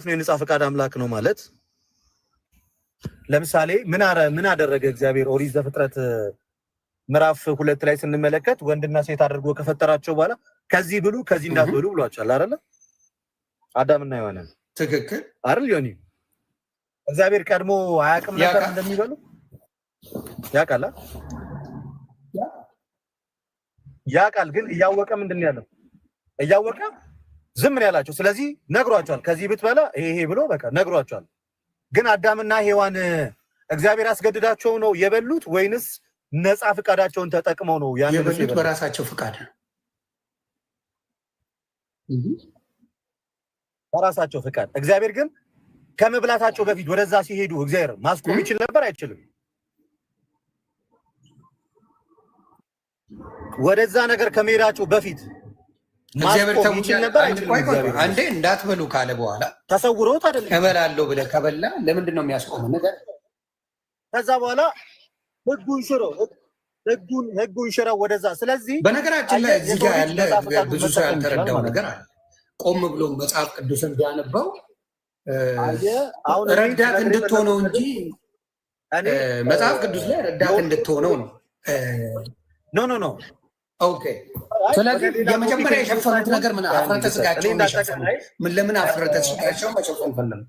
እንዴት ነው የነጻ ፈቃድ አምላክ ነው ማለት? ለምሳሌ ምን አደረገ እግዚአብሔር? ኦሪት ዘፍጥረት ምዕራፍ 2 ላይ ስንመለከት ወንድና ሴት አድርጎ ከፈጠራቸው በኋላ ከዚህ ብሉ ከዚህ እንዳትበሉ ብሏቸዋል አይደለ? አዳምና ሔዋንን። ትክክል። አይደል ዮኒ? እግዚአብሔር ቀድሞ አያውቅም ነበር እንደሚበሉ? ያውቃል፣ ያውቃል። ግን እያወቀ ምንድን ነው ያለው? እያወቀ ዝም ነው ያላቸው። ስለዚህ ነግሯቸዋል። ከዚህ ብትበላ ይሄ ይሄ ብሎ በቃ ነግሯቸዋል። ግን አዳምና ሔዋን እግዚአብሔር አስገድዳቸው ነው የበሉት ወይንስ ነፃ ፍቃዳቸውን ተጠቅመው ነው ያንን የበሉት? በራሳቸው ፍቃድ ነው። በራሳቸው ፍቃድ። እግዚአብሔር ግን ከመብላታቸው በፊት ወደዛ ሲሄዱ እግዚአብሔር ማስቆም ይችል ነበር አይችልም? ወደዛ ነገር ከመሄዳቸው በፊት እግዚአብሔር ማስቆም ይችል ነበር አይችልም? እግዚአብሔር አንዴ እንዳትበሉ ካለ በኋላ ተሰውሮት አይደለም። እበላለሁ ብለህ ከበላ ለምንድን ነው የሚያስቆመው ነገር? ከዛ በኋላ ህጉን ሽረው፣ ህጉን ሽረው ወደዛ። ስለዚህ በነገራችን ላይ እዚህ ጋር ያለ ብዙ ሰው ያልተረዳው ነገር አለ። ቆም ብሎ መጽሐፍ ቅዱስን ቢያነበው ረዳት እንድትሆነው እንጂ መጽሐፍ ቅዱስ ላይ ረዳት እንድትሆነው ነው። No, no, no. Okay። ስለዚህ የመጀመሪያ የሸፈኑት ነገር ምን አፍረተ ስጋቸውን የሸፈኑት ምን ለምን አፍረተ ስጋቸውን መሸፈን ፈለጉ?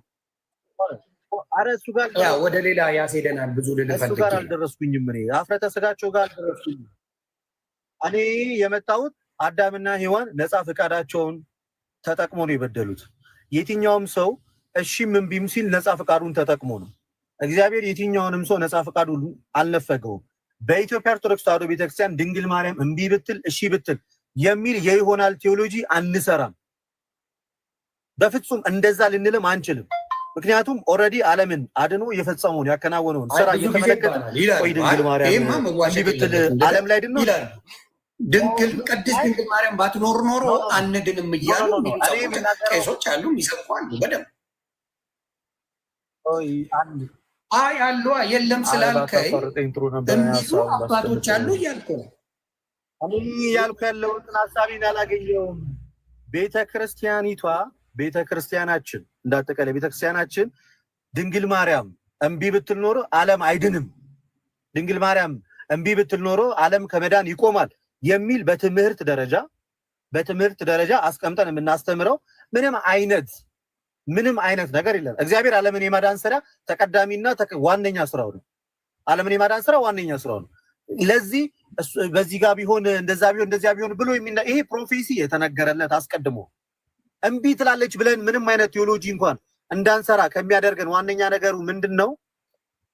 ኧረ እሱ ጋር ያ ወደ ሌላ ያስሄደናል። ብዙ ልልህ እሱ ጋር አልደረስኩኝም። እኔ አፍረተ ስጋቸው ጋር አልደረስኩኝም። እኔ የመጣሁት አዳምና ሔዋን ነፃ ፈቃዳቸውን ተጠቅሞ ነው የበደሉት። የትኛውም ሰው እሺም እምቢም ሲል ነፃ ፈቃዱን ተጠቅሞ ነው። እግዚአብሔር የትኛውንም ሰው ነፃ ፈቃዱን አልነፈገውም። በኢትዮጵያ ኦርቶዶክስ ተዋሕዶ ቤተክርስቲያን ድንግል ማርያም እምቢ ብትል እሺ ብትል የሚል የይሆናል ቴዎሎጂ አንሰራም። በፍጹም እንደዛ ልንልም አንችልም። ምክንያቱም already ዓለምን አድኖ የፈጸመውን ያከናወነውን ስራ እየተመለከተ ቆይ ድንግል ማርያም እምቢ ብትል ዓለም ላይ ድን ነው ይላሉ። ድንግል ቅድስት ድንግል ማርያም ባትኖር ኖሮ አንድንም እያሉ ቄሶች አሉ፣ የሚሰብኩ አሉ። በደንብ አይ አሉ የለም ስላልከኝ የሚሉ አባቶች አሉ እያልኩ ነው። እኔ ያልኩ ያለሁትን ሀሳቤን አላገኘውም። ቤተ ክርስቲያኒቷ፣ ቤተ ክርስቲያናችን፣ እንዳጠቃላይ ቤተ ክርስቲያናችን ድንግል ማርያም እምቢ ብትል ኖሮ ዓለም አይድንም፣ ድንግል ማርያም እምቢ ብትል ኖሮ ዓለም ከመዳን ይቆማል የሚል በትምህርት ደረጃ አስቀምጠን የምናስተምረው ምንም አይነት ነገር የለም። እግዚአብሔር ዓለምን የማዳን ስራ ተቀዳሚና ዋነኛ ስራው ነው። ዓለምን የማዳን ስራ ዋነኛ ስራው ነው። ለዚህ በዚህ ጋር ቢሆን፣ እንደዛ ቢሆን፣ እንደዚያ ቢሆን ብሎ ይሄ prophecy የተነገረለት አስቀድሞ እምቢ ትላለች ብለን ምንም አይነት ቴዎሎጂ እንኳን እንዳንሰራ ከሚያደርገን ዋነኛ ነገሩ ምንድን ነው?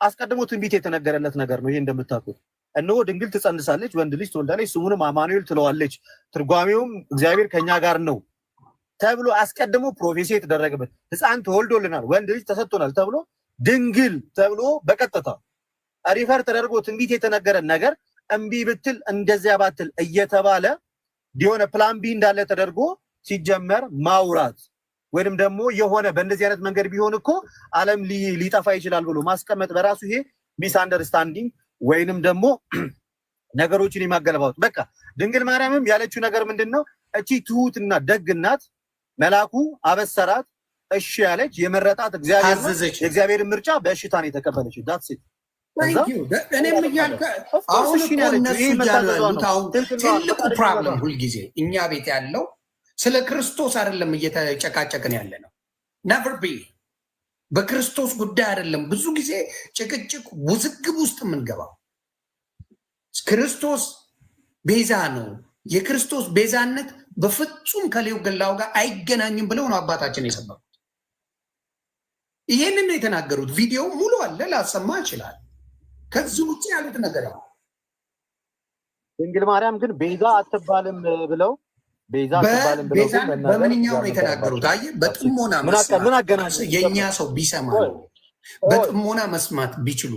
አስቀድሞ ትንቢት የተነገረለት ነገር ነው። ይሄ እንደምታውቁት እነሆ ድንግል ትጸንሳለች፣ ወንድ ልጅ ትወልዳለች፣ ስሙንም አማኑኤል ትለዋለች፣ ትርጓሜውም እግዚአብሔር ከኛ ጋር ነው ተብሎ አስቀድሞ prophecy የተደረገበት፣ ሕፃን ተወልዶልናል፣ ወንድ ልጅ ተሰጥቶናል ተብሎ፣ ድንግል ተብሎ በቀጥታ refer ተደርጎ ትንቢት የተነገረን ነገር እምቢ ብትል እንደዚያ ባትል እየተባለ የሆነ plan B እንዳለ ተደርጎ ሲጀመር ማውራት ወይንም ደግሞ የሆነ በእንደዚህ አይነት መንገድ ቢሆን እኮ ዓለም ሊጠፋ ይችላል ብሎ ማስቀመጥ በራሱ ይሄ misunderstanding ወይንም ደግሞ ነገሮችን የማገለባበጥ። በቃ ድንግል ማርያምም ያለችው ነገር ምንድን ነው? እቺ ትሁትና ደግ እናት መልአኩ አበሰራት፣ እሺ ያለች፣ የመረጣት እግዚአብሔር ነው። ታዘዘች። የእግዚአብሔርን ምርጫ በእሽታ ነው የተቀበለችው። That's it። እኔም እያልኩ አሁን እኮ እነሱ እያሉ ያሉት አሁን ትልቁ problem ሁልጊዜ እኛ ቤት ያለው ስለ ክርስቶስ አይደለም እየተጨቃጨቅን ያለ ነው። Never be በክርስቶስ ጉዳይ አይደለም ብዙ ጊዜ ጭቅጭቅ፣ ውዝግብ ውስጥ የምንገባው። ክርስቶስ ቤዛ ነው። የክርስቶስ ቤዛነት በፍጹም ከሌላው ጋር አይገናኝም ብለው ነው አባታችን የሰበኩት። ይሄንን ነው የተናገሩት። ቪዲዮ ሙሉ አለ፣ ላሰማ ይችላል። ከዚህ ውጭ ያሉት ነገር አለ። ድንግል ማርያም ግን ቤዛ አትባልም ብለው፣ ቤዛ አትባልም ብለው ግን ቤዛን መናገር በምንኛው ነው የተናገሩት? አየህ፣ በጥሞና ምን መስማት አገናኘ? የእኛ ሰው ቢሰማ ነው፣ በጥሞና መስማት ቢችሉ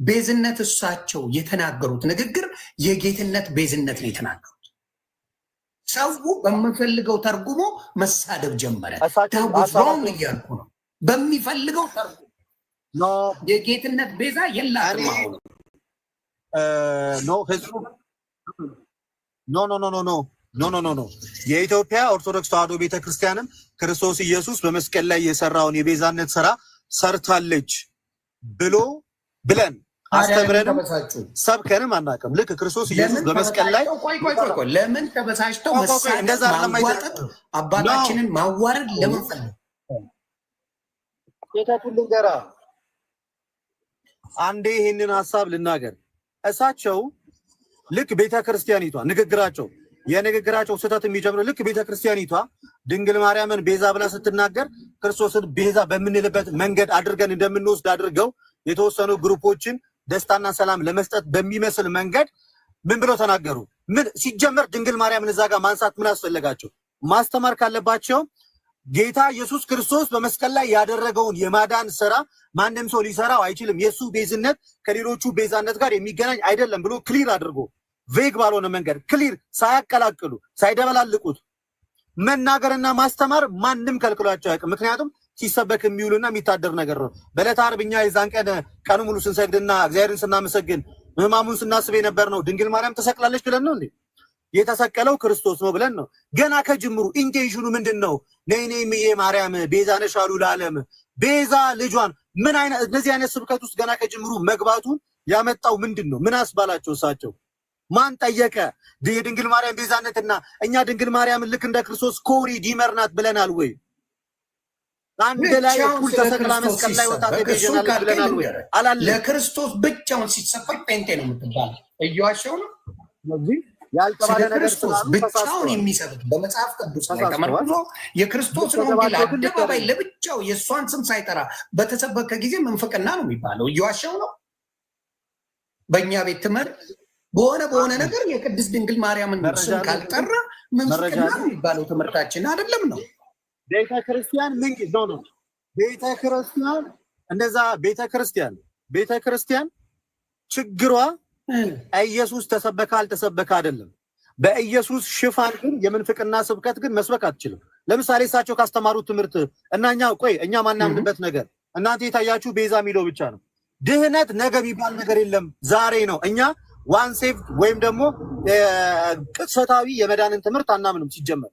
ቤዝነት እሳቸው የተናገሩት ንግግር የጌትነት ቤዝነት ነው የተናገሩት። ሰው በሚፈልገው ተርጉሞ መሳደብ ጀመረ። እሳቸው That was ሀሳባቸው wrong እያልኩ ነው። በሚፈልገው ተርጉሞ No. የጌትነት ቤዛ የላትም። አሁን No፣ ህዝቡ no, no, no, no, no, no, no, no, no። የኢትዮጵያ ኦርቶዶክስ ተዋሕዶ ቤተክርስቲያንም ክርስቶስ ኢየሱስ በመስቀል ላይ የሰራውን የቤዛነት ስራ ሰርታለች ብሎ ብለን ታዲያ ለምን አስተምረንም ተበሳጩ? ሰብከንም አናውቅም። ልክ ክርስቶስ ኢየሱስ ለምን በመስቀል ላይ ተበሳጭተው? ቆይ ቆይ ቆይ ቆይ፣ ለምን ተበሳጭተው ቆይ ቆይ ቆይ፣ መሳደብ፣ እንደዛ አይደለም። ማንጓጠጥ፣ አባታችንን ማዋረድ ለምን ፈለጉ? ስህተቱን ልንገራ፣ አንዴ ይህንን ሀሳብ ልናገር። እሳቸው ልክ ቤተ ክርስቲያኒቷ ንግግራቸው የንግግራቸው ስህተት የሚጀምረው ልክ ቤተ ክርስቲያኒቷ ድንግል ማርያምን ቤዛ ብላ ስትናገር ክርስቶስን ቤዛ በምንልበት መንገድ አድርገን እንደምንወስድ አድርገው የተወሰኑ group ኦችን ደስታና ሰላም ለመስጠት በሚመስል መንገድ ምን ብለው ተናገሩ? ምን ሲጀመር ድንግል ማርያምን እዛ ጋር ማንሳት ምን አስፈለጋቸው? ማስተማር ካለባቸው ጌታ ኢየሱስ ክርስቶስ በመስቀል ላይ ያደረገውን የማዳን ስራ ማንም ሰው ሊሰራው አይችልም፣ የእሱ ቤዝነት ከሌሎቹ ቤዛነት ጋር የሚገናኝ አይደለም ብሎ clear አድርጎ vague ባልሆነ መንገድ clear ሳያቀላቅሉ ሳይደበላልቁት መናገርና ማስተማር ማንም ከልክሏቸው አያውቅም። ምክንያቱም ሲሰበክ የሚውልና የሚታደር ነገር ነው። በዕለተ ዓርብ እኛ የዛን ቀን ቀኑ ሙሉ ስንሰግድና እግዚአብሔርን ስናመሰግን ሕማሙን ስናስብ የነበር ነው። ድንግል ማርያም ተሰቅላለች ብለን ነው እንዴ? የተሰቀለው ክርስቶስ ነው ብለን ነው። ገና ከጅምሩ intention ኑ ምንድን ነው? ነይ ነይ እምዬ ማርያም ቤዛ ነሽ አሉ ለዓለም ቤዛ ልጇን ምን አይነት እነዚህ አይነት ስብከት ውስጥ ገና ከጅምሩ መግባቱን ያመጣው ምንድን ነው? ምን አስባላቸው እሳቸው? ማን ጠየቀ? የድንግል ማርያም ቤዛነትና እኛ ድንግል ማርያምን ልክ እንደ ክርስቶስ co-redeemer ናት ብለናል ወይ? አንድ ላይ ብቻውን እኩል ስለ ተሰቅላ ክርስቶስ መስቀል ላይ ወጣ ሲሰበክ እሱን ተቤዠናለች ካልከኝ ብለናል ወይ? ልንገርህ፣ አላለም። ለክርስቶስ ብቻውን ሲሰበክ ጴንጤ ነው የምትባለው። እየዋሸሁ ነው። ስለዚህ ያልተባለ ስለ ነገር ክርስቶስ ስላሉ ብቻውን ተሳስተዋል፣ የሚሰብክ በመጽሐፍ ቅዱስ ላይ ተሳስተዋል። ተመርኩዞ የክርስቶስን ወንጌል ልክ ግን ልክ አደባባይ አይደለም። ለብቻው የእሷን ስም ሳይጠራ በተሰበከ ጊዜ ምንፍቅና ነው የሚባለው። እየዋሸሁ ነው። በእኛ ቤት ትምህርት በሆነ በሆነ ነገር የቅድስት ድንግል ማርያምን መረጃ ስም አለ? ካልጠራ መረጃ ምንፍቅና አለ? ነው የሚባለው። ትምህርታችን አይደለም ነው። ቤተ ክርስቲያን ምን no no ቤተ ክርስቲያን እንደዛ ቤተ ክርስቲያን ችግሯ ኢየሱስ ተሰበከ አልተሰበከ አይደለም። በኢየሱስ ሽፋን ግን የምንፍቅና ስብከት ግን መስበክ አትችልም። ለምሳሌ እሳቸው ካስተማሩት ትምህርት እና እኛ ቆይ እኛ ማናምንበት ነገር እናንተ የታያችሁ ቤዛ የሚለው ብቻ ነው። ድህነት ነገ የሚባል ነገር የለም፣ ዛሬ ነው። እኛ once saved ወይም ደግሞ ቅጽበታዊ የመዳንን ትምህርት አናምንም። ሲጀመር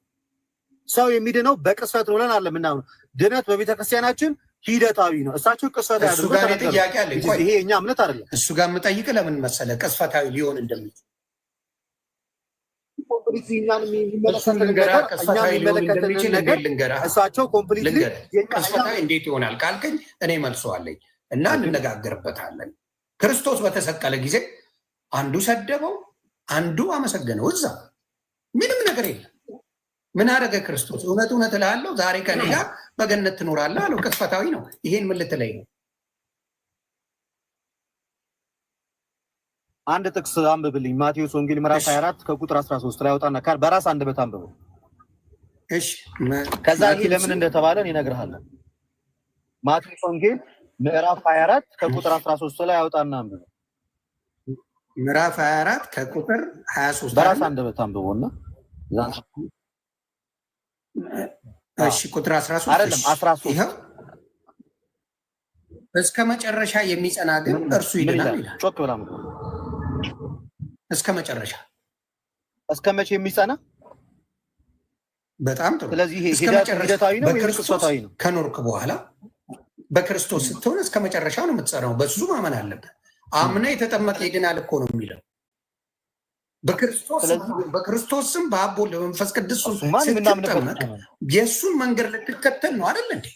ሰው የሚድነው በቅጽበት ነው ብለን አለ ምናምነው። ድነት በቤተ ክርስቲያናችን ሂደታዊ ነው። እሳቸው ቅጽበታዊ እሱ አድርገው ጋር ተናገሩ። ጥያቄ አለኝ። ቆይ ይሄ የእኛ እምነት አይደለም። እሱ ጋር የምጠይቅ ለምን መሰለ ቅጽበታዊ ሊሆን እንደሚችል completely እኛን እሱን የሚመለከተንን ልንገርህ። ነገር እኛ ቅጽበታዊ ሊሆን የሚመለከተንን እንደሚችል ነገር እንዴት ልንገርህ? እሳቸው completely ልንገርህ፣ ቅጽበታዊ እንዴት ይሆናል ካልከኝ እኔ መልሰዋለኝ እና እንነጋገርበታለን። ክርስቶስ በተሰቀለ ጊዜ አንዱ ሰደበው፣ አንዱ አመሰገነው። እዛ ምንም ነገር የለም። ምን አደረገ ክርስቶስ? እውነት እውነት እልሃለሁ ዛሬ ከእኔ ጋር በገነት ትኖራለህ አለው። ቅጽበታዊ ነው። ይሄን ምን ልትለኝ ነው? አንድ ጥቅስ አንብብልኝ። ማቴዎስ ወንጌል ምዕራፍ እሺ 24 ከቁጥር 13 ላይ አውጣና በራስ አንደበት አንብበው። እሺ ከዛ ይሄ ማቴዎስ ለምን እንደተባለ እኔ እነግርሃለሁ። ማቴዎስ ወንጌል ምዕራፍ 24 ከቁጥር 13 ላይ አውጣና አንብበው። ምዕራፍ 24 ከቁጥር 23 በራስ አይደለ? አንደበት አንብበውና እሺ ቁጥር 13 አይደለም እሺ 13 ይኸው እስከ መጨረሻ የሚጸና ግን እርሱ ምን ይድናል ይላል? ይላል። ጮክ ብላ አንብበው። እስከ መጨረሻ እስከ መቼ የሚጸና? በጣም ጥሩ። ስለዚህ ይሄ እስከ መጨረሻ ሂደታዊ ነው ወይም በክርስቶስ ቅጽበታዊ ነው? ከኖርክ በኋላ በክርስቶስ ስትሆን እስከ መጨረሻው ነው የምትጸናው። በሱ ማመን አለብህ። አምነ የተጠመቀ ይድናል እኮ ነው የሚለው። በክርስቶስ ስለዚህ በክርስቶስ ስም በአብ በወልድ በመንፈስ ቅዱስ ስም እሱማ የምናምንበት ስትጠመቅ እኮ ነው። የእሱን መንገድ ልትከተል ነው አይደል እንዴ?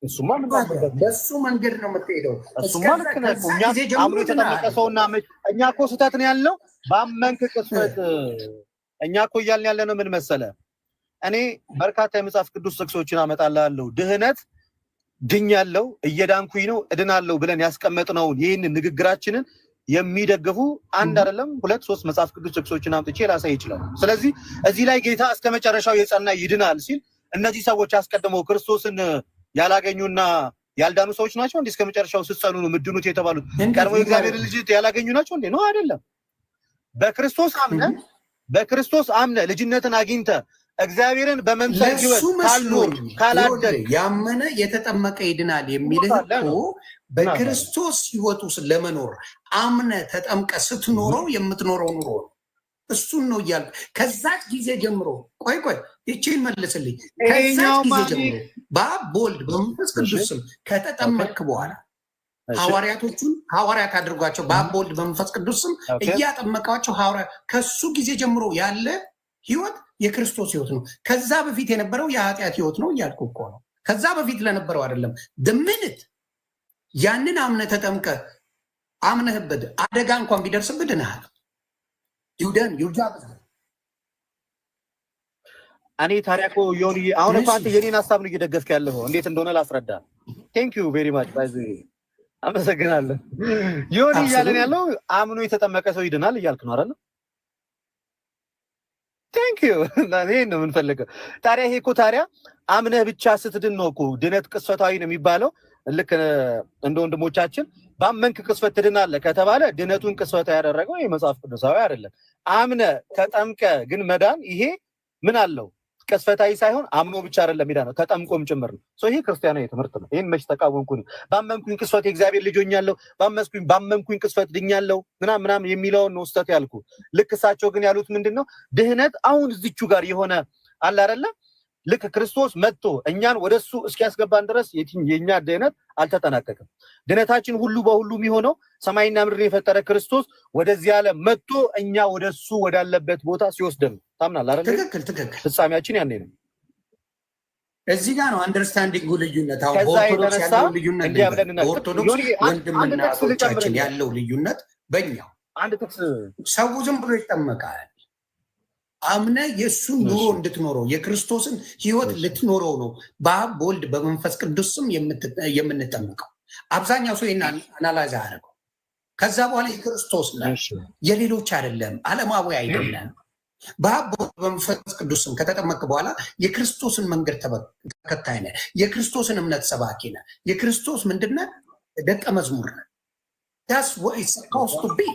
እሱማ የምናምንበት ነው። በሱ መንገድ ነው የምትሄደው። እሱማ እስከዛ ልክ ነህ እኮ። ከዛ እኛ ጊዜ ጀምሮ አምኖ የተጠመቀ ድናል። ሰውና እኛ እኮ ስህተት ነው ያልነው ባመንክ ቅጽበት። እኛ እኮ እያልን ያለ ነው ምን መሰለ፣ እኔ በርካታ የመጽሐፍ ቅዱስ ጥቅሶችን አመጣልሃለሁ። ድህነት ድኛለሁ፣ እየዳንኩኝ ነው፣ እድናለሁ ብለን ያስቀመጥነውን ይህንን ንግግራችንን የሚደግፉ አንድ አይደለም ሁለት ሶስት መጽሐፍ ቅዱስ ጥቅሶችን አምጥቼ ላሳይ ይችላል። ስለዚህ እዚህ ላይ ጌታ እስከ መጨረሻው የጸና ይድናል ሲል እነዚህ ሰዎች አስቀድመው ክርስቶስን ያላገኙና ያልዳኑ ሰዎች ናቸው እንዴ? እስከ መጨረሻው ስትጸኑ ነው ምድኑት የተባሉት እንዴት ቀድሞ የእግዚአብሔር ልጅ ያላገኙ ናቸው እንዴ? ነው አይደለም። በክርስቶስ አምነ በክርስቶስ አምነ ልጅነትን አግኝተ እግዚአብሔርን በመምሰል ለእሱ ሕይወት ካልኖር መስሎኝ ካላደግ ያመነ የተጠመቀ ይድናል የሚልህ ትሞታለህ እኮ ነው። በክርስቶስ ሕይወት ውስጥ ለመኖር አምነ ተጠምቀ ስትኖረው የምትኖረው ኑሮ ነው። እሱን ነው እያልኩ ከዛች ጊዜ ጀምሮ ቆይ ቆይ፣ ይቺን መልስልኝ። ከዛች ጊዜ ጀምሮ በአብ፣ በወልድ፣ በመንፈስ ቅዱስ ስም ከተጠመክ በኋላ ሐዋርያቶቹን ሐዋርያት አድርጓቸው በአብ፣ በወልድ፣ በመንፈስ ቅዱስ ስም እያጠመቃቸው ሐዋርያ ከሱ ጊዜ ጀምሮ ያለ ህይወት የክርስቶስ ህይወት ነው። ከዛ በፊት የነበረው የኃጢአት ህይወት ነው እያልኩ እኮ ነው። ከዛ በፊት ለነበረው አይደለም። The minute ያንን አምነህ ተጠምቀህ አምነህበት አደጋ እንኳን ቢደርስብህ ድነሃል። You done your job. እኔ ታዲያ እኮ ዮኒ፣ አሁን እኮ አንተ የኔን ሀሳብ ነው እየደገፍክ ያለኸው። እንዴት እንደሆነ ላስረዳ። Thank you very much, by the way፣ አመሰግናለሁ። ዮኒ እያለን ያለው አምኖ የተጠመቀ ሰው ይድናል እያልክ ነው አይደል? Thank you፣ ይሄን ነው የምንፈልገው። ታዲያ ይሄ እኮ ታዲያ አምነህ ብቻ ስትድን ነው እኮ ድነት ቅጽበታዊ ነው የሚባለው። ልክ እንደ ወንድሞቻችን ባመንክ ቅጽበት ትድናለህ ከተባለ ድነቱን ቅጽበታዊ ያደረገው ይህ መጽሐፍ ቅዱሳዊ አይደለም። አምነህ ተጠምቀህ ግን መዳን ይሄ ምን አለው? ቅጽበታዊ ሳይሆን አምኖ ብቻ አይደለም ነው፣ ተጠምቆም ጭምር ነው። ይሄ ክርስቲያናዊ ትምህርት ነው። ይህን መች ተቃወምኩኝ? ባመንኩኝ ቅጽበት የእግዚአብሔር ልጅ ሆኛለሁ፣ ባመንኩኝ ቅጽበት ድኛለሁ ምናምን ምናምን የሚለውን ነው ስህተት ያልኩ። ልክ እሳቸው ግን ያሉት ምንድን ነው? ድህነት አሁን እዚቹ ጋር የሆነ አለ አይደለ? ልክ ክርስቶስ መጥቶ እኛን ወደሱ እስኪያስገባን ድረስ የእኛ ድህነት አልተጠናቀቀም። ድነታችን ሁሉ በሁሉ የሚሆነው ሰማይና ምድርን የፈጠረ ክርስቶስ ወደዚህ ዓለም መጥቶ እኛ ወደሱ ወዳለበት ቦታ ሲወስደን ነው። ታምናለህ አይደል? ትክክል ትክክል። ፍጻሜያችን ያኔ ነው። እዚህ ጋር ነው understanding ኡ ልዩነት። አሁን በኦርቶዶክስ ያለው ልዩነት፣ በኦርቶዶክስ ወንድምና እህቶቻችን ያለው ልዩነት በእኛው አንድ ጥቅስ ሰው ዝም ብሎ ይጠመቃል። አምነህ የእሱን ኑሮ እንድትኖረው፣ የክርስቶስን ሕይወት ልትኖረው ነው በአብ፣ በወልድ፣ በመንፈስ ቅዱስ ስም የምንጠመቀው። አብዛኛው ሰው ይህን analyze አያደርገው። ከዛ በኋላ የክርስቶስ ነህ፣ የሌሎች አይደለም፣ ዓለማዊ አይደለም። በአብ፣ በወልድ፣ በመንፈስ ቅዱስ ስም ከተጠመቅ በኋላ የክርስቶስን መንገድ ተከታይ ነህ። የክርስቶስን እምነት ሰባኪ ነህ። የክርስቶስ ምንድነህ? ደቀ መዝሙር ነህ። That's what it's supposed to be።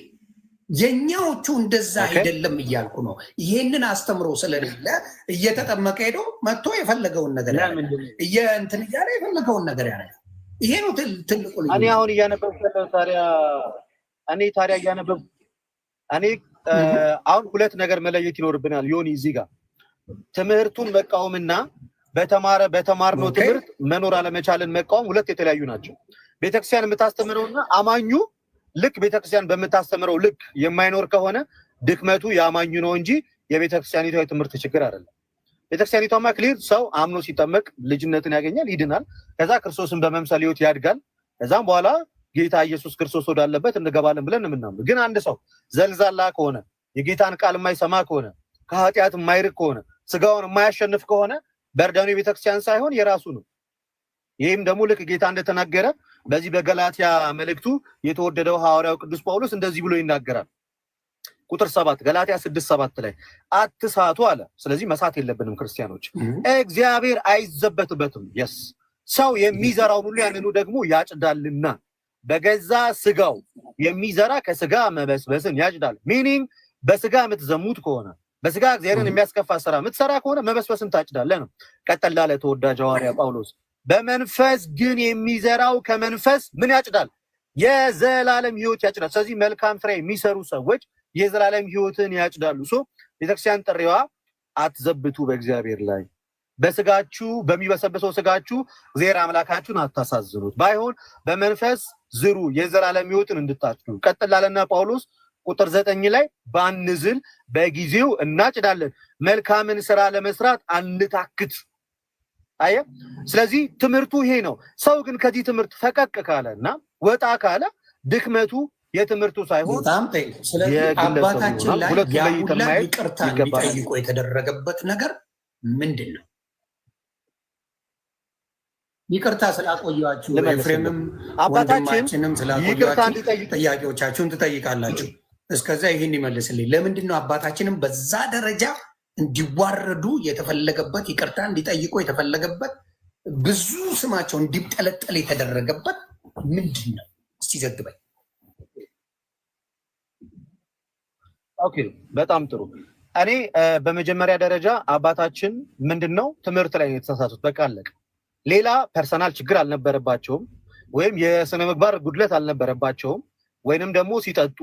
የኛዎቹ እንደዛ አይደለም እያልኩ ነው። ይሄንን አስተምሮ ስለሌለ እየተጠመቀ ሄዶ መጥቶ የፈለገውን ነገር ያደርጋል። እንትን እያለ የፈለገውን ነገር ያደርጋል። ይሄ ነው ትልቁ እኔ አሁን እያነበብኩ ያለው ታዲያ እኔ ታዲያ እያነበብኩ እኔ አሁን ሁለት ነገር መለየት ይኖርብናል። ዮኒ፣ እዚህ ጋር ትምህርቱን መቃወምና በተማርነው ትምህርት መኖር አለመቻልን መቃወም ሁለት የተለያዩ ናቸው። ቤተክርስቲያን የምታስተምረውና አማኙ ልክ ቤተክርስቲያን በምታስተምረው ልክ የማይኖር ከሆነ ድክመቱ የአማኙ ነው እንጂ የቤተክርስቲያኒቷ የትምህርት ችግር አይደለም። ቤተክርስቲያኒቷማ clear፣ ሰው አምኖ ሲጠመቅ ልጅነትን ያገኛል፣ ይድናል። ከዛ ክርስቶስን በመምሰል ህይወት ያድጋል። ከዛም በኋላ ጌታ ኢየሱስ ክርስቶስ ወዳለበት እንገባለን ብለን የምናምነው። ግን አንድ ሰው ዘልዛላ ከሆነ፣ የጌታን ቃል የማይሰማ ከሆነ፣ ከኃጢአት የማይርቅ ከሆነ፣ ስጋውን የማያሸንፍ ከሆነ burden ኡ የቤተክርስቲያን ሳይሆን የራሱ ነው። ይህም ደግሞ ልክ ጌታ እንደተናገረ በዚህ በገላትያ መልእክቱ የተወደደው ሐዋርያው ቅዱስ ጳውሎስ እንደዚህ ብሎ ይናገራል። ቁጥር 7፣ ገላትያ 6:7 ላይ አትሳቱ አለ። ስለዚህ መሳት የለብንም ክርስቲያኖች። እግዚአብሔር አይዘበትበትም። Yes፣ ሰው የሚዘራውን ሁሉ ያንኑ ደግሞ ያጭዳልና በገዛ ስጋው የሚዘራ ከስጋ መበስበስን ያጭዳል። Meaning በስጋ የምትዘሙት ከሆነ፣ በስጋ እግዚአብሔርን የሚያስከፋ ስራ የምትሰራ ከሆነ መበስበስን ታጭዳለህ ነው። ቀጠል ላለ ተወዳጅ ሐዋርያ ጳውሎስ፣ በመንፈስ ግን የሚዘራው ከመንፈስ ምን ያጭዳል? የዘላለም ሕይወት ያጭዳል። ስለዚህ መልካም ስራ የሚሰሩ ሰዎች የዘላለም ሕይወትን ያጭዳሉ። So ቤተክርስቲያን ጥሪዋ አትዘብቱ በእግዚአብሔር ላይ፣ በስጋችሁ፣ በሚበሰብሰው ስጋችሁ እግዚአብሔር አምላካችሁን አታሳዝኑት፣ ባይሆን በመንፈስ ዝሩ የዘላለም ሕይወትን እንድታጭዱ። ቀጥል ላለና ጳውሎስ ቁጥር 9 ላይ ባንዝል በጊዜው እናጭዳለን፣ መልካምን ስራ ለመስራት አንታክት። አየህ፣ ስለዚህ ትምህርቱ ይሄ ነው። ሰው ግን ከዚህ ትምህርት ፈቀቅ ካለ እና ወጣ ካለ ድክመቱ የትምህርቱ ሳይሆን በጣም ስለዚህ የግለሰቡ አባታችን ይሆናል። ላይ ሁለቱን ያ ለይተን ሁላ ማየት ይቅርታ ይገባል። እንዲጠይቁ የተደረገበት ነገር ምንድን ነው? ይቅርታ ስላቆያችሁ ልመልስልህ። ኤፍሬምም አባታችን ወንድማችንም ይቅርታ ስላቆያችሁ እንዲጠይቅ ጥያቄዎቻችሁን ትጠይቃላችሁ። እስከዛ ይህን ይመልስልኝ። ለምንድን ነው አባታችንም በዛ ደረጃ እንዲዋረዱ የተፈለገበት፣ ይቅርታ እንዲጠይቁ የተፈለገበት፣ ብዙ ስማቸው እንዲጠለጠል የተደረገበት ምንድን ነው? እስቲ ዘግበኝ። Okay፣ በጣም ጥሩ። እኔ በመጀመሪያ ደረጃ አባታችን ምንድን ነው ትምህርት ላይ ነው የተሳሳቱት። በቃ አለቀ። ሌላ personal ችግር አልነበረባቸውም፣ ወይም የስነ ምግባር ጉድለት አልነበረባቸውም፣ ወይንም ደግሞ ሲጠጡ፣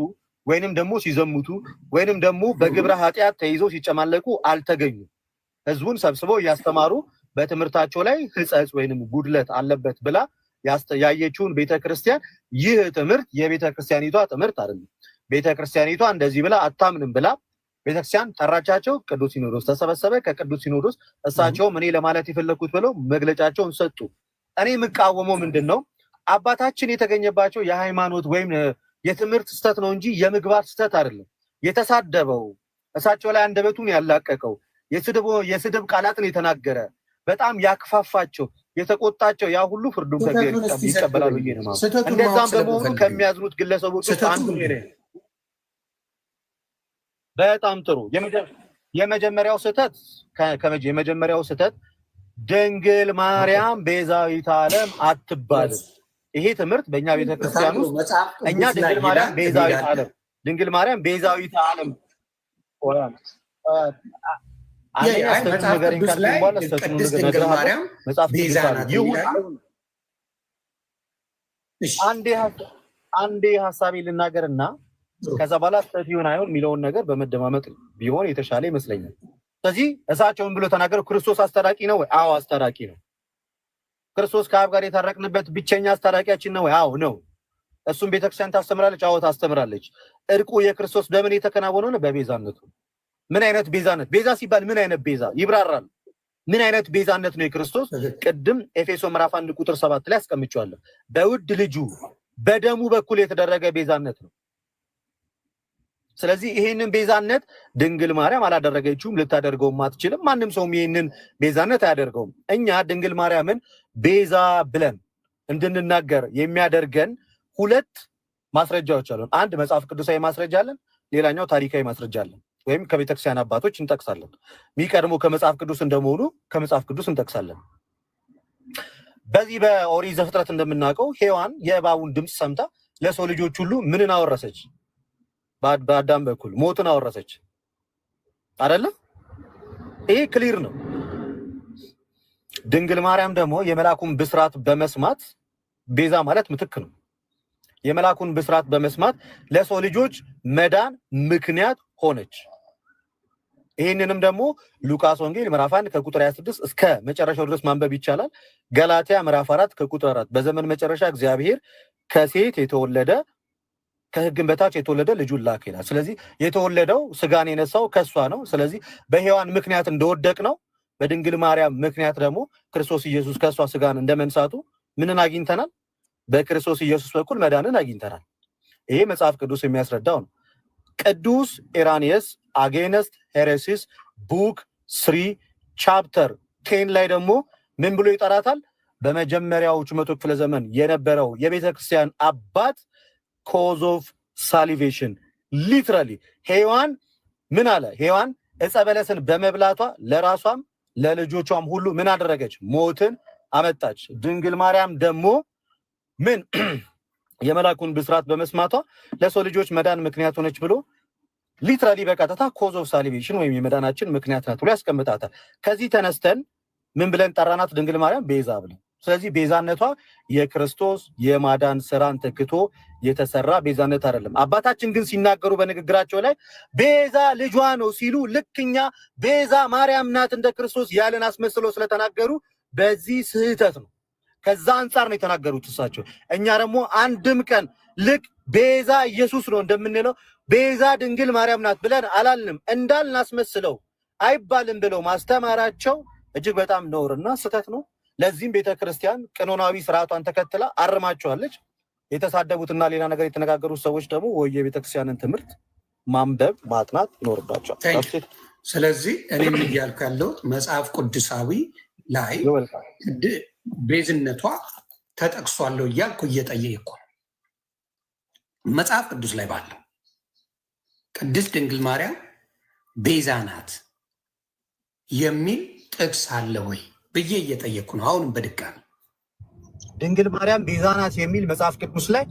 ወይንም ደግሞ ሲዘሙቱ፣ ወይንም ደግሞ በግብረ ኃጢአት ተይዘው ሲጨማለቁ አልተገኙም። ህዝቡን ሰብስበው እያስተማሩ በትምህርታቸው ላይ ሕጸጽ ወይንም ጉድለት አለበት ብላ ያየችውን ቤተክርስቲያን ይህ ትምህርት የቤተክርስቲያኒቷ ትምህርት አይደለም፣ ቤተክርስቲያኒቷ እንደዚህ ብላ አታምንም ብላ ቤተክርስቲያን ጠራቻቸው። ቅዱስ ሲኖዶስ ተሰበሰበ። ከቅዱስ ሲኖዶስ እሳቸውም እኔ ለማለት የፈለኩት ብለው መግለጫቸውን ሰጡ። እኔ የምቃወመው ምንድን ነው? አባታችን የተገኘባቸው የሃይማኖት ወይም የትምህርት ስህተት ነው እንጂ የምግባር ስህተት አይደለም። የተሳደበው፣ እሳቸው ላይ አንደበቱን ያላቀቀው፣ የስድብ ቃላትን የተናገረ፣ በጣም ያክፋፋቸው፣ የተቆጣቸው ያ ሁሉ ፍርዱን ከእግዚአብሔር ስህተቱን እስቲ ይቀበላል ብዬ ነው የማምነው። ስህተቱን ማወቅ እንደዛም በመሆኑ ስለምፈልግ ነው። ከሚያዝኑት ግለሰቦች ውስጥ ስህተቱ አንዱ እኔ ምንድን ነኝ። ነው? በጣም ጥሩ። የመጀመሪያው ስህተት የመጀመሪያው ስህተት ድንግል ማርያም ቤዛዊተ ዓለም አትባልም። ይሄ ትምህርት በእኛ ቤተክርስቲያን ውስጥ መጽሐፍ እኛ ቅዱስ ላይ ድንግል ማርያም ይላል ቤዛዊተ የሚል አለ። ዓለም፣ ድንግል ማርያም ቤዛዊተ ዓለም። አንደኛ አይ ስህተቱን መጽሐፍ ንገረኝ ቅዱስ ካልከኝ ላይ በኋላ ስህተቱን ቅድስት ድንግል እነግርሃለሁ። ማርያም መጽሐፍ ቤዛ ቅዱስ አለ ናት ይሁን የሚል አለ። አይሁን። እሺ አንዴ ሀሳቤ ልናገርና ጥሩ። ከዛ በኋላ ስህተት ይሁን አይሁን የሚለውን ነገር በመደማመጥ ቢሆን የተሻለ ይመስለኛል። ስለዚህ እሳቸውን ብሎ ተናገረው። ክርስቶስ አስታራቂ ነው ወይ? አዎ አስታራቂ ነው። ክርስቶስ ከአብ ጋር የታረቅንበት ብቸኛ አስታራቂያችን ነው ወይ? አዎ ነው። እሱም ቤተክርስቲያን ታስተምራለች። አዎ ታስተምራለች። እርቁ የክርስቶስ በምን የተከናወነ ነው? በቤዛነቱ። ምን አይነት ቤዛነት? ቤዛ ሲባል ምን አይነት ቤዛ ይብራራል። ምን አይነት ቤዛነት ነው የክርስቶስ? ቅድም ኤፌሶ ምዕራፍ 1 ቁጥር 7 ላይ አስቀምጬዋለሁ። በውድ ልጁ በደሙ በኩል የተደረገ ቤዛነት ነው። ስለዚህ ይሄንን ቤዛነት ድንግል ማርያም አላደረገችውም፣ ልታደርገውም አትችልም። ማንም ሰውም ይሄንን ቤዛነት አያደርገውም። እኛ ድንግል ማርያምን ቤዛ ብለን እንድንናገር የሚያደርገን ሁለት ማስረጃዎች አሉን። አንድ መጽሐፍ ቅዱሳዊ ማስረጃ አለን፣ ሌላኛው ታሪካዊ ማስረጃ አለን፣ ወይም ከቤተክርስቲያን አባቶች እንጠቅሳለን። የሚቀድመው ከመጽሐፍ ቅዱስ እንደመሆኑ ከመጽሐፍ ቅዱስ እንጠቅሳለን። በዚህ በኦሪት ዘፍጥረት እንደምናውቀው ሔዋን የእባቡን ድምፅ ሰምታ ለሰው ልጆች ሁሉ ምንን አወረሰች? በአዳም በኩል ሞትን አወረሰች አይደለ? ይሄ clear ነው። ድንግል ማርያም ደግሞ የመልአኩን ብስራት በመስማት፣ ቤዛ ማለት ምትክ ነው። የመልአኩን ብስራት በመስማት ለሰው ልጆች መዳን ምክንያት ሆነች። ይህንንም ደግሞ ሉቃስ ወንጌል ምዕራፍ 1 ከቁጥር 26 እስከ መጨረሻው ድረስ ማንበብ ይቻላል። ገላትያ ምዕራፍ 4 ከቁጥር 4 በዘመን መጨረሻ እግዚአብሔር ከሴት የተወለደ፣ ከሕግም በታች የተወለደ ልጁን ላከ ይላል። ስለዚህ የተወለደው፣ ስጋን የነሳው ከእሷ ነው። ስለዚህ በሔዋን ምክንያት እንደወደቅነው በድንግል ማርያም ምክንያት ደግሞ ክርስቶስ ኢየሱስ ከእሷ ስጋን እንደመንሳቱ ምንን አግኝተናል? በክርስቶስ ኢየሱስ በኩል መዳንን አግኝተናል። ይሄ መጽሐፍ ቅዱስ የሚያስረዳው ነው። ቅዱስ ኢራኒየስ Against Heresies book 3 chapter 10 ላይ ደግሞ ምን ብሎ ይጠራታል? በመጀመሪያዎቹ መቶ ክፍለ ዘመን የነበረው የቤተ ክርስቲያን አባት cause of salvation literally ሔዋን ምን አለ? ሔዋን ዕፀ በለስን በመብላቷ ለራሷም ለልጆቿም ሁሉ ምን አደረገች? ሞትን አመጣች። ድንግል ማርያም ደግሞ ምን የመልአኩን ብስራት በመስማቷ ለሰው ልጆች መዳን ምክንያት ሆነች ብሎ literally በቀጥታ cause of salvation ወይም የመዳናችን ምክንያት ናት ብሎ ያስቀምጣታል። ከዚህ ተነስተን ምን ብለን ጠራናት? ድንግል ማርያም ቤዛ ብለን። ስለዚህ ቤዛነቷ የክርስቶስ የማዳን ስራን ተክቶ የተሰራ ቤዛነት አይደለም። አባታችን ግን ሲናገሩ በንግግራቸው ላይ ቤዛ ልጇ ነው ሲሉ ልክ እኛ ቤዛ ማርያም ናት እንደ ክርስቶስ ያለን አስመስለው ስለተናገሩ በዚህ ስህተት ነው። ከዛ አንጻር ነው የተናገሩት እሳቸው። እኛ ደግሞ አንድም ቀን ልክ ቤዛ ኢየሱስ ነው እንደምንለው ቤዛ ድንግል ማርያም ናት ብለን አላልንም። እንዳልን አስመስለው አይባልም ብለው ማስተማራቸው እጅግ በጣም ነውርና ስህተት ነው። ለዚህም ቤተ ክርስቲያን ቀኖናዊ ስርዓቷን ተከትላ አርማቸዋለች። የተሳደቡትና ሌላ ነገር የተነጋገሩት ሰዎች ደግሞ ወይ የቤተ ክርስቲያንን ትምህርት ማንበብ ማጥናት ይኖርባቸዋል። Thank you። ስለዚህ እኔም እያልኩ ያለሁት መጽሐፍ ቅዱሳዊ ላይ ቤዝነቷ ተጠቅሷለሁ እያልኩ እየጠየቅኩ ነው። መጽሐፍ ቅዱስ ላይ ባለው ቅድስት ድንግል ማርያም ቤዛ ናት የሚል ጥቅስ አለ ወይ ብዬ እየጠየቅኩ ነው። አሁንም በድጋሚ። ድንግል ማርያም ቤዛ ናት የሚል መጽሐፍ ቅዱስ ላይ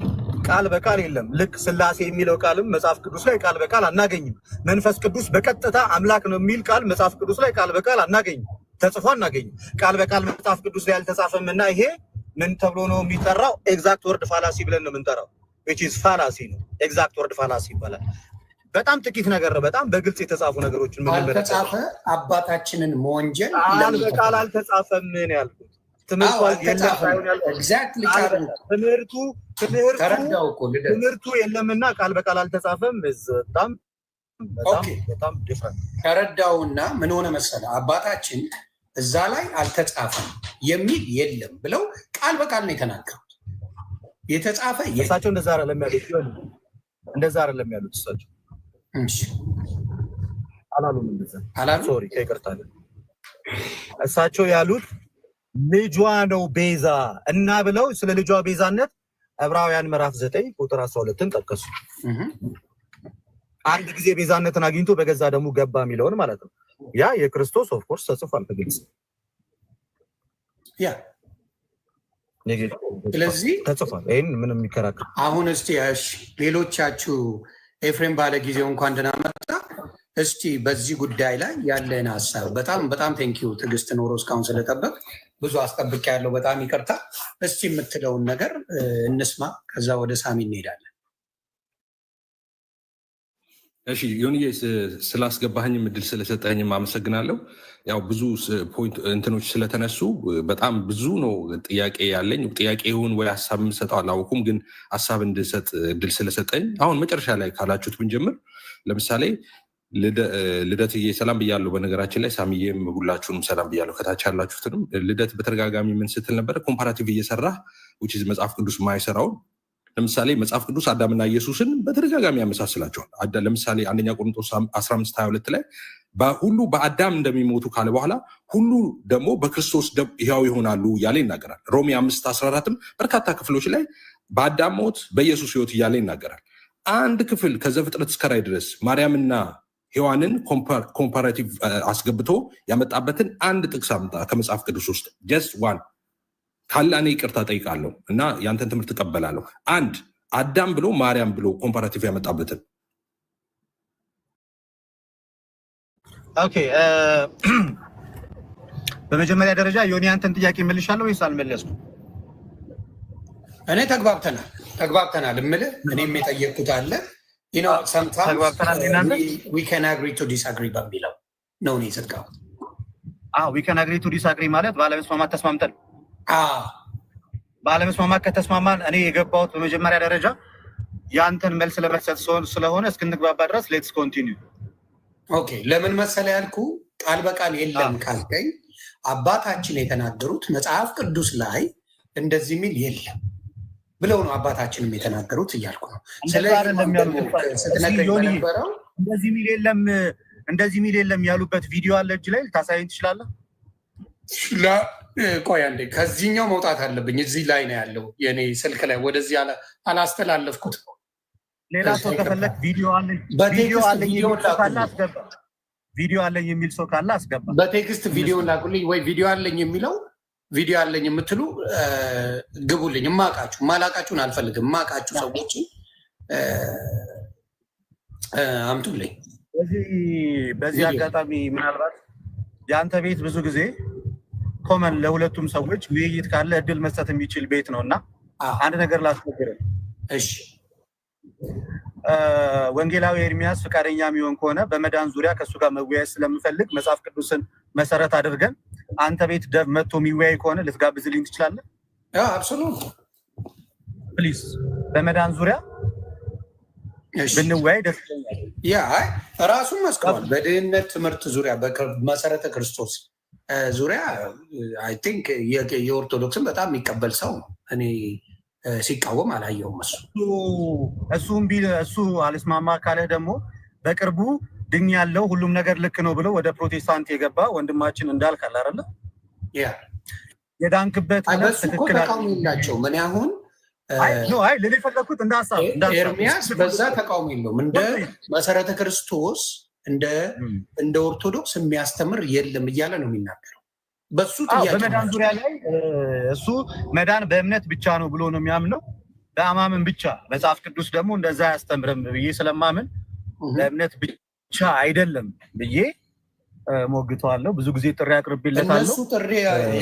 ቃል በቃል የለም። ልክ ስላሴ የሚለው ቃልም መጽሐፍ ቅዱስ ላይ ቃል በቃል አናገኝም። መንፈስ ቅዱስ በቀጥታ አምላክ ነው የሚል ቃል መጽሐፍ ቅዱስ ላይ ቃል በቃል አናገኝም፣ ተጽፎ አናገኝም። ቃል በቃል መጽሐፍ ቅዱስ ላይ አልተጻፈም እና ይሄ ምን ተብሎ ነው የሚጠራው? Exact word fallacy ብለን ነው የምንጠራው። Which is fallacy ነው። Exact word fallacy ይባላል። በጣም ጥቂት ነገር ነው። በጣም በግልጽ የተጻፉ ነገሮችን የምንመለከተው። አልተጻፈ አባታችንን መወንጀል ቃል ለምን በቃል ተፈለገ? አልተጻፈም ነው ያልኩት። ትምህርቱ አዎ የለም አልተጻፈም። ሳይሆን ያልኩት Exactly ቃል ቃሉ በቃል ትምህርቱ ተረዳው እኮ ልደት። ትምህርቱ የለምና ቃል በቃል አልተጻፈም። በጣም በጣም በጣም different። ተረዳውና ምን ሆነ መሰለ፣ አባታችን እዛ ላይ አልተጻፈም የሚል የለም ብለው ቃል በቃል ነው የተናገሩት። የተጻፈ የለም። እሳቸው እንደዛ አይደለም ያሉት። እንደዛ አይደለም ያሉት እሳቸው። አላሉም እንደዛ። አላሉ። Sorry፣ ከይቅርታ ጋር። እሳቸው ያሉት ልጇ ነው ቤዛ እና ብለው ስለ ልጇ ቤዛነት ዕብራውያን ምዕራፍ 9 ቁጥር 12ን ጠቀሱ። አንድ ጊዜ ቤዛነትን አግኝቶ በገዛ ደሙ ገባ የሚለውን ማለት ነው። ያ የክርስቶስ of course ተጽፏል በግልጽ። ስለዚህ ተጽፏል። ይህን ምንም የሚከራከር አሁን እስቲ እሺ፣ ሌሎቻችሁ፣ ኤፍሬም ባለ ጊዜው እንኳን ደህና መጣ። እስቲ በዚህ ጉዳይ ላይ ያለን ሀሳብ። በጣም በጣም thank you፣ ትዕግስት ኖሮ እስካሁን ስለጠበቅ፣ ብዙ አስጠብቅ ያለው በጣም ይቅርታ። እስቲ የምትለውን ነገር እንስማ፣ ከዛ ወደ ሳሚ እንሄዳለን። እሺ ዮኒዬ፣ ስላስገባኸኝም እድል ስለሰጠኝም አመሰግናለሁ። ያው ብዙ point እንትኖች ስለተነሱ በጣም ብዙ ነው ጥያቄ ያለኝ። ጥያቄ ይሁን ወይ ሀሳብ የምሰጠው አላወኩም፣ ግን ሀሳብ እንድሰጥ እድል ስለሰጠኝ አሁን መጨረሻ ላይ ካላችሁት ብንጀምር፣ ለምሳሌ ልደትዬ ሰላም ብያለሁ። በነገራችን ላይ ሳሚዬም ሁላችሁንም ሰላም ብያለሁ፣ ከታች ያላችሁትንም። ልደት በተደጋጋሚ ምን ስትል ነበረ? Comparative እየሰራህ፣ which is መጽሐፍ ቅዱስ ማይሰራውን። ለምሳሌ መጽሐፍ ቅዱስ አዳምና ኢየሱስን በተደጋጋሚ ያመሳስላቸዋል። ለምሳሌ አንደኛ ቆሮንቶስ 15:22 ላይ ሁሉ በአዳም እንደሚሞቱ ካለ በኋላ ሁሉ ደግሞ በክርስቶስ ደም ሕያው ይሆናሉ እያለ ይናገራል። ሮሜ 5:14ም በርካታ ክፍሎች ላይ በአዳም ሞት በኢየሱስ ሕይወት እያለ ይናገራል። አንድ ክፍል ከዘፍጥረት እስከ ራዕይ ድረስ ማርያምና ሔዋንን comparative አስገብቶ ያመጣበትን አንድ ጥቅስ አምጣ ከመጽሐፍ ቅዱስ ውስጥ፣ just one። ካለ እኔ ይቅርታ ጠይቃለሁ እና ያንተን ትምህርት እቀበላለሁ። አንድ አዳም ብሎ ማርያም ብሎ comparative ያመጣበትን። Okay፣ በመጀመሪያ ደረጃ ዮኒ አንተን ጥያቄ መልሻለሁ ወይስ አልመለስኩም? እኔ ተግባብተናል ተግባብተናል እምልህ እኔም የጠየቅኩት አለ። ተግባብተናል እናንተ? We can agree to disagree በሚለው ነው እኔ የዘጋሁት። We can agree to disagree ማለት ባለመስማማት ተስማምተን፣ ባለመስማማት ከተስማማን፣ እኔ የገባሁት በመጀመሪያ ደረጃ ያንተን መልስ ለመስጠት ስለሆነ እስክንግባባ ድረስ let's continue። Okay፣ ለምን መሰለ ያልኩ፣ ቃል በቃል የለም ካልከኝ አባታችን የተናገሩት መጽሐፍ ቅዱስ ላይ እንደዚህ የሚል የለም ብለው ነው አባታችንም የተናገሩት እያልኩ ነው። እንደዛ አይደለም ያሉት። ስትነግረኝ ዮኒ፣ በነበረው እንደዚህ የሚል የለም ያሉበት ቪዲዮ አለ እጅ ላይ፣ ልታሳየኝ ትችላለህ? ቆይ አንዴ፣ ከዚህኛው መውጣት አለብኝ። እዚህ ላይ ነው ያለው የኔ ስልክ ላይ፣ ወደዚህ አላስተላለፍኩትም። ሌላ ሰው ከፈለግ ቪዲዮ አለኝ ቪዲዮ በ text አለኝ ቪዲዮ የሚል ሰው ካለ ላኩልኝ። አስገባ። ቪዲዮ አለኝ የሚል ሰው ካለ አስገባ። በ text ቪዲዮ ላኩልኝ ወይ ቪዲዮ አለኝ የሚለው፣ ቪዲዮ አለኝ የምትሉ ግቡልኝ። እማቃችሁ፣ ማላቃችሁን አልፈልግም። እማቃችሁ ሰዎችን አምጡልኝ። በዚህ ቪዲዮ። አጋጣሚ ምናልባት የአንተ ቤት ብዙ ጊዜ common ለሁለቱም ሰዎች ውይይት ካለ እድል መስጠት የሚችል ቤት ነው እና አንድ ነገር ላስቸግርህ። እሺ። ወንጌላዊ ኤርሚያስ ፈቃደኛ የሚሆን ከሆነ በመዳን ዙሪያ ከእሱ ጋር መወያየት ስለምፈልግ መጽሐፍ ቅዱስን መሰረት አድርገን አንተ ቤት ደብ መጥቶ የሚወያይ ከሆነ ልትጋብዝልኝ ትችላለህ? Absolute። Please፣ በመዳን ዙሪያ ብንወያይ ደስ ይለኛል። Yeah፣ አይ ራሱን መስክሯል። በድህነት ትምህርት ዙሪያ፣ በመሰረተ ክርስቶስ ዙሪያ I think የኦርቶዶክስን በጣም የሚቀበል ሰው ነው። እኔ ሲቃወም አላየውም። እሱ እሱ እምቢ፣ እሱ አልስማማ ካለ ደግሞ በቅርቡ ድኝ ያለው ሁሉም ነገር ልክ ነው ብሎ ወደ ፕሮቴስታንት የገባ ወንድማችን እንዳልክ አለ አይደለ? ያ። የዳንክበት እውነት በሱ እኮ ትክክል ተቃውሞ የላቸውም። እኔ አሁን አይ no፣ አይ ልል የፈለኩት እንደ ሀሳብ ኤርሚያስ በዛ ተቃውሞ የለውም። እንደ መሰረተ ክርስቶስ እንደ ኦርቶዶክስ የሚያስተምር የለም እያለ ነው የሚናገረው። በሱ ጥያቄ በመዳን ዙሪያ ላይ እሱ መዳን በእምነት ብቻ ነው ብሎ ነው የሚያምነው፣ በአማምን ብቻ። መጽሐፍ ቅዱስ ደግሞ እንደዛ አያስተምርም ብዬ ስለማምን በእምነት ብቻ አይደለም ብዬ ሞግተዋለሁ። ብዙ ጊዜ ጥሪ አቅርቤለታለሁ። እነሱ ጥሪ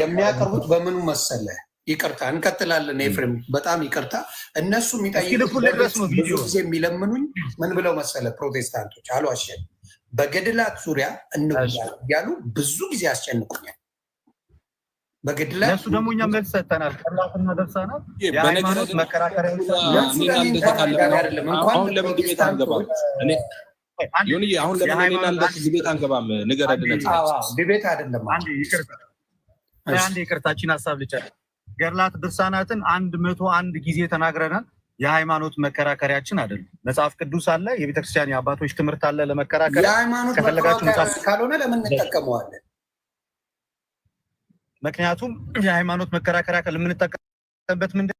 የሚያቀርቡት በምኑ መሰለ? ይቅርታ፣ እንቀጥላለን። ኤፍሬም፣ በጣም ይቅርታ። እነሱ የሚጠይቁት እስኪልኩልህ ድረስ ነው ብዙ ቪዲዮ። ጊዜ የሚለምኑኝ ምን ብለው መሰለ? ፕሮቴስታንቶች፣ አልዋሸም፣ በገድላት ዙሪያ እንወያይ እያሉ ብዙ ጊዜ ያስጨንቁኛል። በገድላት ለእሱ ደግሞ እኛ መልስ ሰጥተናል። ገድላትና ድርሳናት የሃይማኖት መከራከሪያ ለእሱ እኔና ለእኔ ልደት እንኳን ካለ አነጋጋሪ አይደለም። እንኳን አሁን ለምን debate አንገባም? እኔ ዮኒዬ፣ አሁን ለምን እኔና ልደት debate አንገባም? ንገረን ልደት። አዎ፣ debate አይደለም። አንዴ ይቅርታ፣ አንዴ ይቅርታችን ሀሳብ ልጨርስ። ገድላት ድርሳናትን 101 ጊዜ ተናግረናል። የሃይማኖት መከራከሪያችን አይደለም። መጽሐፍ ቅዱስ አለ፣ የቤተክርስቲያን የአባቶች ትምህርት አለ ለመከራከሪያ። የሃይማኖት ከፈለጋችሁ መከራከሪያ መጽሐፍ ካልሆነ ለምን እንጠቀመዋለን? ምክንያቱም የሃይማኖት መከራከሪያ የምንጠቀምበት ምንድን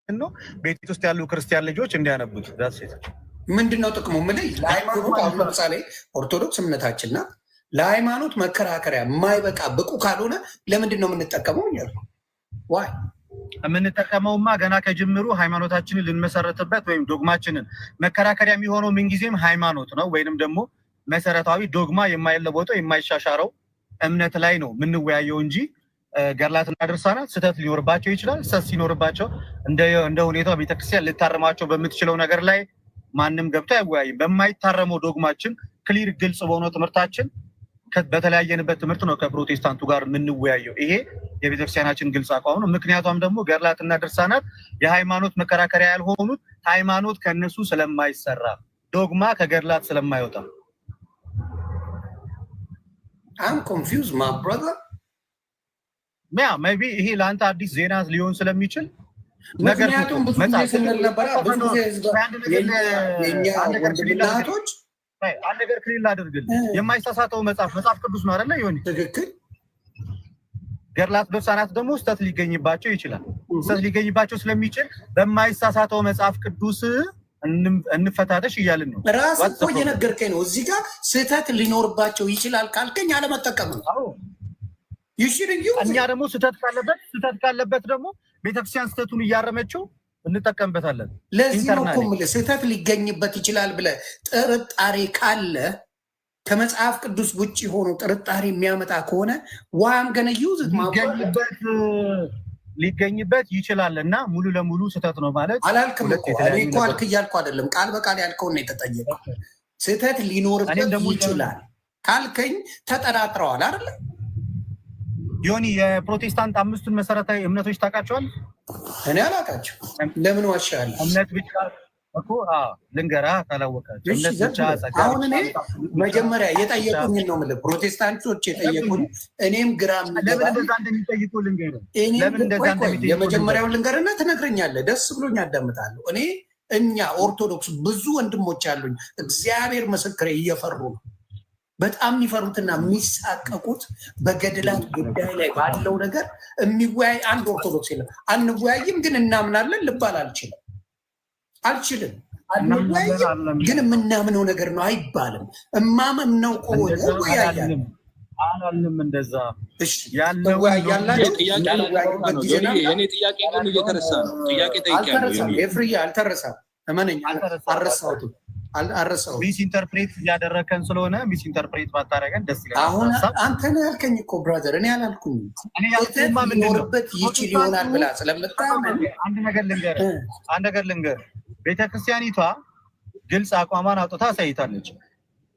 ነው? ቤት ውስጥ ያሉ ክርስቲያን ልጆች እንዲያነቡት። That's it። ምንድን ነው ጥቅሙ? ምልህ ለሃይማኖት አሁን ለምሳሌ ኦርቶዶክስ እምነታችን ናት። ለሃይማኖት መከራከሪያ የማይበቃ ብቁ ካልሆነ ለምንድን ነው የምንጠቀመው እያልኩ፣ why? የምንጠቀመውማ ገና ከጅምሩ ሃይማኖታችንን ልንመሰረትበት ወይም ዶግማችንን መከራከሪያ የሚሆነው ምንጊዜም ሃይማኖት ነው፣ ወይንም ደግሞ መሰረታዊ ዶግማ፣ የማይለወጠው የማይሻሻረው እምነት ላይ ነው የምንወያየው እንጂ ገድላትና ድርሳናት ስህተት ሊኖርባቸው ይችላል። ስህተት ሲኖርባቸው እንደ ሁኔታው ቤተክርስቲያን ልታርማቸው በምትችለው ነገር ላይ ማንም ገብቶ አይወያይም። በማይታረመው ዶግማችን፣ clear ግልጽ በሆነው ትምህርታችን፣ በተለያየንበት ትምህርት ነው ከፕሮቴስታንቱ ጋር የምንወያየው። ይሄ የቤተክርስቲያናችን ግልጽ አቋም ነው። ምክንያቷም ደግሞ ገድላትና ድርሳናት የሃይማኖት መከራከሪያ ያልሆኑት ሃይማኖት ከእነሱ ስለማይሰራ፣ ዶግማ ከገድላት ስለማይወጣ። I'm confused, my brother። Yeah, maybe ይሄ ለአንተ አዲስ ዜና ሊሆን ስለሚችል ነገር ምክንያቱም ብዙ ጊዜ ስንል ነበረ፣ ብዙ ጊዜ ህዝብ የኛ ወንድምና እህቶች አንድ ነገር clear ላድርግልህ። የማይሳሳተው መጽሐፍ መጽሐፍ ቅዱስ ነው አይደለ? ዮኒ? ትክክል። ገድላት ድርሳናት ደግሞ ስህተት ሊገኝባቸው ይችላል። ስህተት ሊገኝባቸው ስለሚችል በማይሳሳተው መጽሐፍ ቅዱስ እንፈታተሽ እያልን ነው። ራስ እኮ እየነገርከኝ ነው። እዚህ ጋር ስህተት ሊኖርባቸው ይችላል ካልከኝ አለመጠቀም ነው። ይሽር። እኛ ደግሞ ስህተት ካለበት ደግሞ ቤተክርስቲያን ስህተቱን እያረመችው እንጠቀምበታለን። ለዚህ ነው እኮ የምልህ፣ ስህተት ሊገኝበት ይችላል ብለህ ጥርጣሬ ካለ፣ ከመጽሐፍ ቅዱስ ውጭ ሆኖ ጥርጣሬ የሚያመጣ ከሆነ why I'm gonna use ሊገኝበት ይችላል እና ሙሉ ለሙሉ ስህተት ነው ማለት አላልክም እኮ። እኔ እኮ አልክ እያልኩ አይደለም። ቃል በቃል ያልከውን ነው የተጠየቀው። ስህተት ሊኖርበት ይችላል ካልከኝ ተጠራጥረዋል አይደለ? ዮኒ፣ የፕሮቴስታንት አምስቱን መሰረታዊ እምነቶች ታውቃቸዋል? እኔ አላውቃቸው። ለምን ዋሻለሁ? እምነት ብቻ እኮ ልንገራ ካላወቃቸው። እምነት ብቻ፣ ጸጋ። አሁን እኔ መጀመሪያ የጠየቁኝን ነው የምልህ። ፕሮቴስታንቶች የጠየቁኝ እኔም ግራ ለምን እንደዛ እንደሚጠይቁ ልንገርህ። ለምን እንደዛ እንደሚጠይቁ የመጀመሪያውን ልንገርና ትነግረኛለህ። ደስ ብሎኝ አዳምጣለሁ። እኔ እኛ ኦርቶዶክስ ብዙ ወንድሞች አሉኝ። እግዚአብሔር ምስክሬ፣ እየፈሩ ነው። በጣም የሚፈሩትና የሚሳቀቁት በገድላት ጉዳይ ላይ ባለው ነገር የሚወያይ አንድ ኦርቶዶክስ የለም። አንወያይም ግን እናምናለን ልባል አልችልም፣ አልችልም። አንወያይም ግን የምናምነው ነገር ነው አይባልም። እማምነው ከሆነ እወያያለሁ። አላልንም እንደዛ። ትወያያላችሁ። የኔ ጥያቄ ግን እየተረሳ ነው። ጥያቄ ጠይቄያለሁ። አልተረሳም፣ ኤፍርዬ፣ አልተረሳም። እመነኝ፣ አልረሳሁትም፣ አልረሳሁትም። Misinterpret እያደረግከን ስለሆነ misinterpret ባታረገን ደስ ይላል። አሁን አንተ ነህ ያልከኝ እኮ brother፣ እኔ አላልኩኝም። ሊኖርበት ይችል ይሆናል ብላ ስለምታምን አንድ ነገር ልንገርህ፣ አንድ ነገር ልንገርህ። ቤተክርስቲያኒቷ ግልጽ አቋሟን አውጥታ አሳይታለች።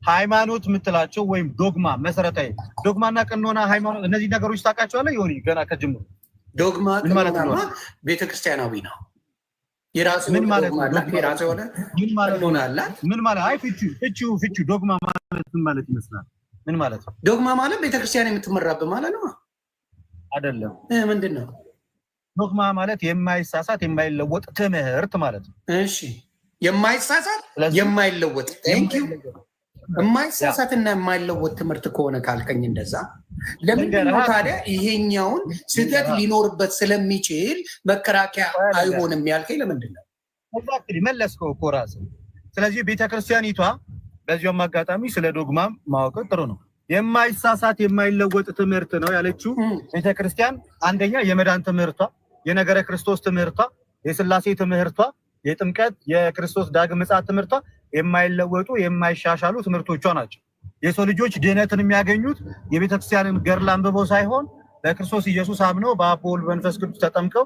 ሃይማኖት የምትላቸው ወይም ዶግማ፣ መሰረታዊ ዶግማና ቀኖና ሃይማኖት፣ እነዚህ ነገሮች ታውቃቸዋለህ? ይሆን ገና ከጅምሩ ዶግማ ምን ማለት ነው? ቀኖናማ ቤተክርስቲያናዊ ነው። የራሱ ምን ማለት ነው? አላት፣ የራሱ የሆነ ምን ማለት ነው? ቀኖና አላት። ምን ማለት፣ አይ፣ ፍቺው ዶግማ ማለት ምን ማለት ይመስላል? ምን ማለት ነው? ዶግማ ማለት ቤተክርስቲያን የምትመራበት ማለት ነው። አይደለም። ምንድን ነው? ዶግማ ማለት የማይሳሳት የማይለወጥ ትምህርት ማለት ነው። እሺ፣ የማይሳሳት የማይለወጥ፣ thank you። የማይሳሳትና የማይለወጥ ትምህርት ከሆነ ካልከኝ እንደዛ ለምንድን ነው ታዲያ ይሄኛውን ስህተት ሊኖርበት ስለሚችል መከራከያ አይሆንም ያልከኝ ለምንድን ነው? Exactly፣ መለስከው እኮ ራስህ። ስለዚህ ቤተክርስቲያኒቷ፣ በዚያም አጋጣሚ ስለ ዶግማ ማወቅ ጥሩ ነው። የማይሳሳት የማይለወጥ ትምህርት ነው ያለችው ቤተክርስቲያን አንደኛ የመዳን ትምህርቷ፣ የነገረ ክርስቶስ ትምህርቷ፣ የስላሴ ትምህርቷ፣ የጥምቀት፣ የክርስቶስ ዳግም ምጽአት ትምህርቷ የማይለወጡ የማይሻሻሉ ትምህርቶቿ ናቸው። የሰው ልጆች ድህነትን የሚያገኙት የቤተክርስቲያንን ገድል አንብበው ሳይሆን በክርስቶስ ኢየሱስ አምነው በአብ በወልድ በመንፈስ ቅዱስ ተጠምቀው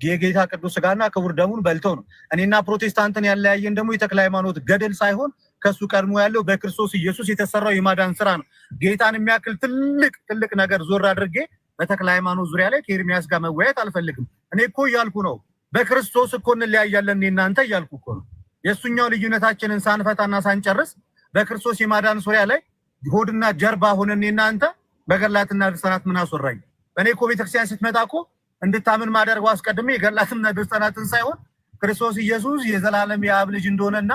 የጌታ ቅዱስ ስጋና ክቡር ደሙን በልተው ነው። እኔና ፕሮቴስታንትን ያለያየን ደግሞ የተክለ ሃይማኖት ገድል ሳይሆን ከሱ ቀድሞ ያለው በክርስቶስ ኢየሱስ የተሰራው የማዳን ስራ ነው። ጌታን የሚያክል ትልቅ ትልቅ ነገር ዞር አድርጌ በተክለ ሃይማኖት ዙሪያ ላይ ከኤርሚያስ ጋር መወያየት አልፈልግም። እኔ እኮ እያልኩ ነው፣ በክርስቶስ እኮ እንለያያለን እኔ እናንተ እያልኩ እኮ ነው። የእሱኛው ልዩነታችንን ሳንፈታና ሳንጨርስ በክርስቶስ የማዳን ዙሪያ ላይ ሆድና ጀርባ ሆነን እኔ እናንተ በገድላትና ድርሳናት ምን አስወራኝ? እኔ እኮ ቤተክርስቲያን ስትመጣ እኮ እንድታምን ማደርገው አስቀድሜ የገድላትና ድርሳናትን ሳይሆን ክርስቶስ ኢየሱስ የዘላለም የአብ ልጅ እንደሆነና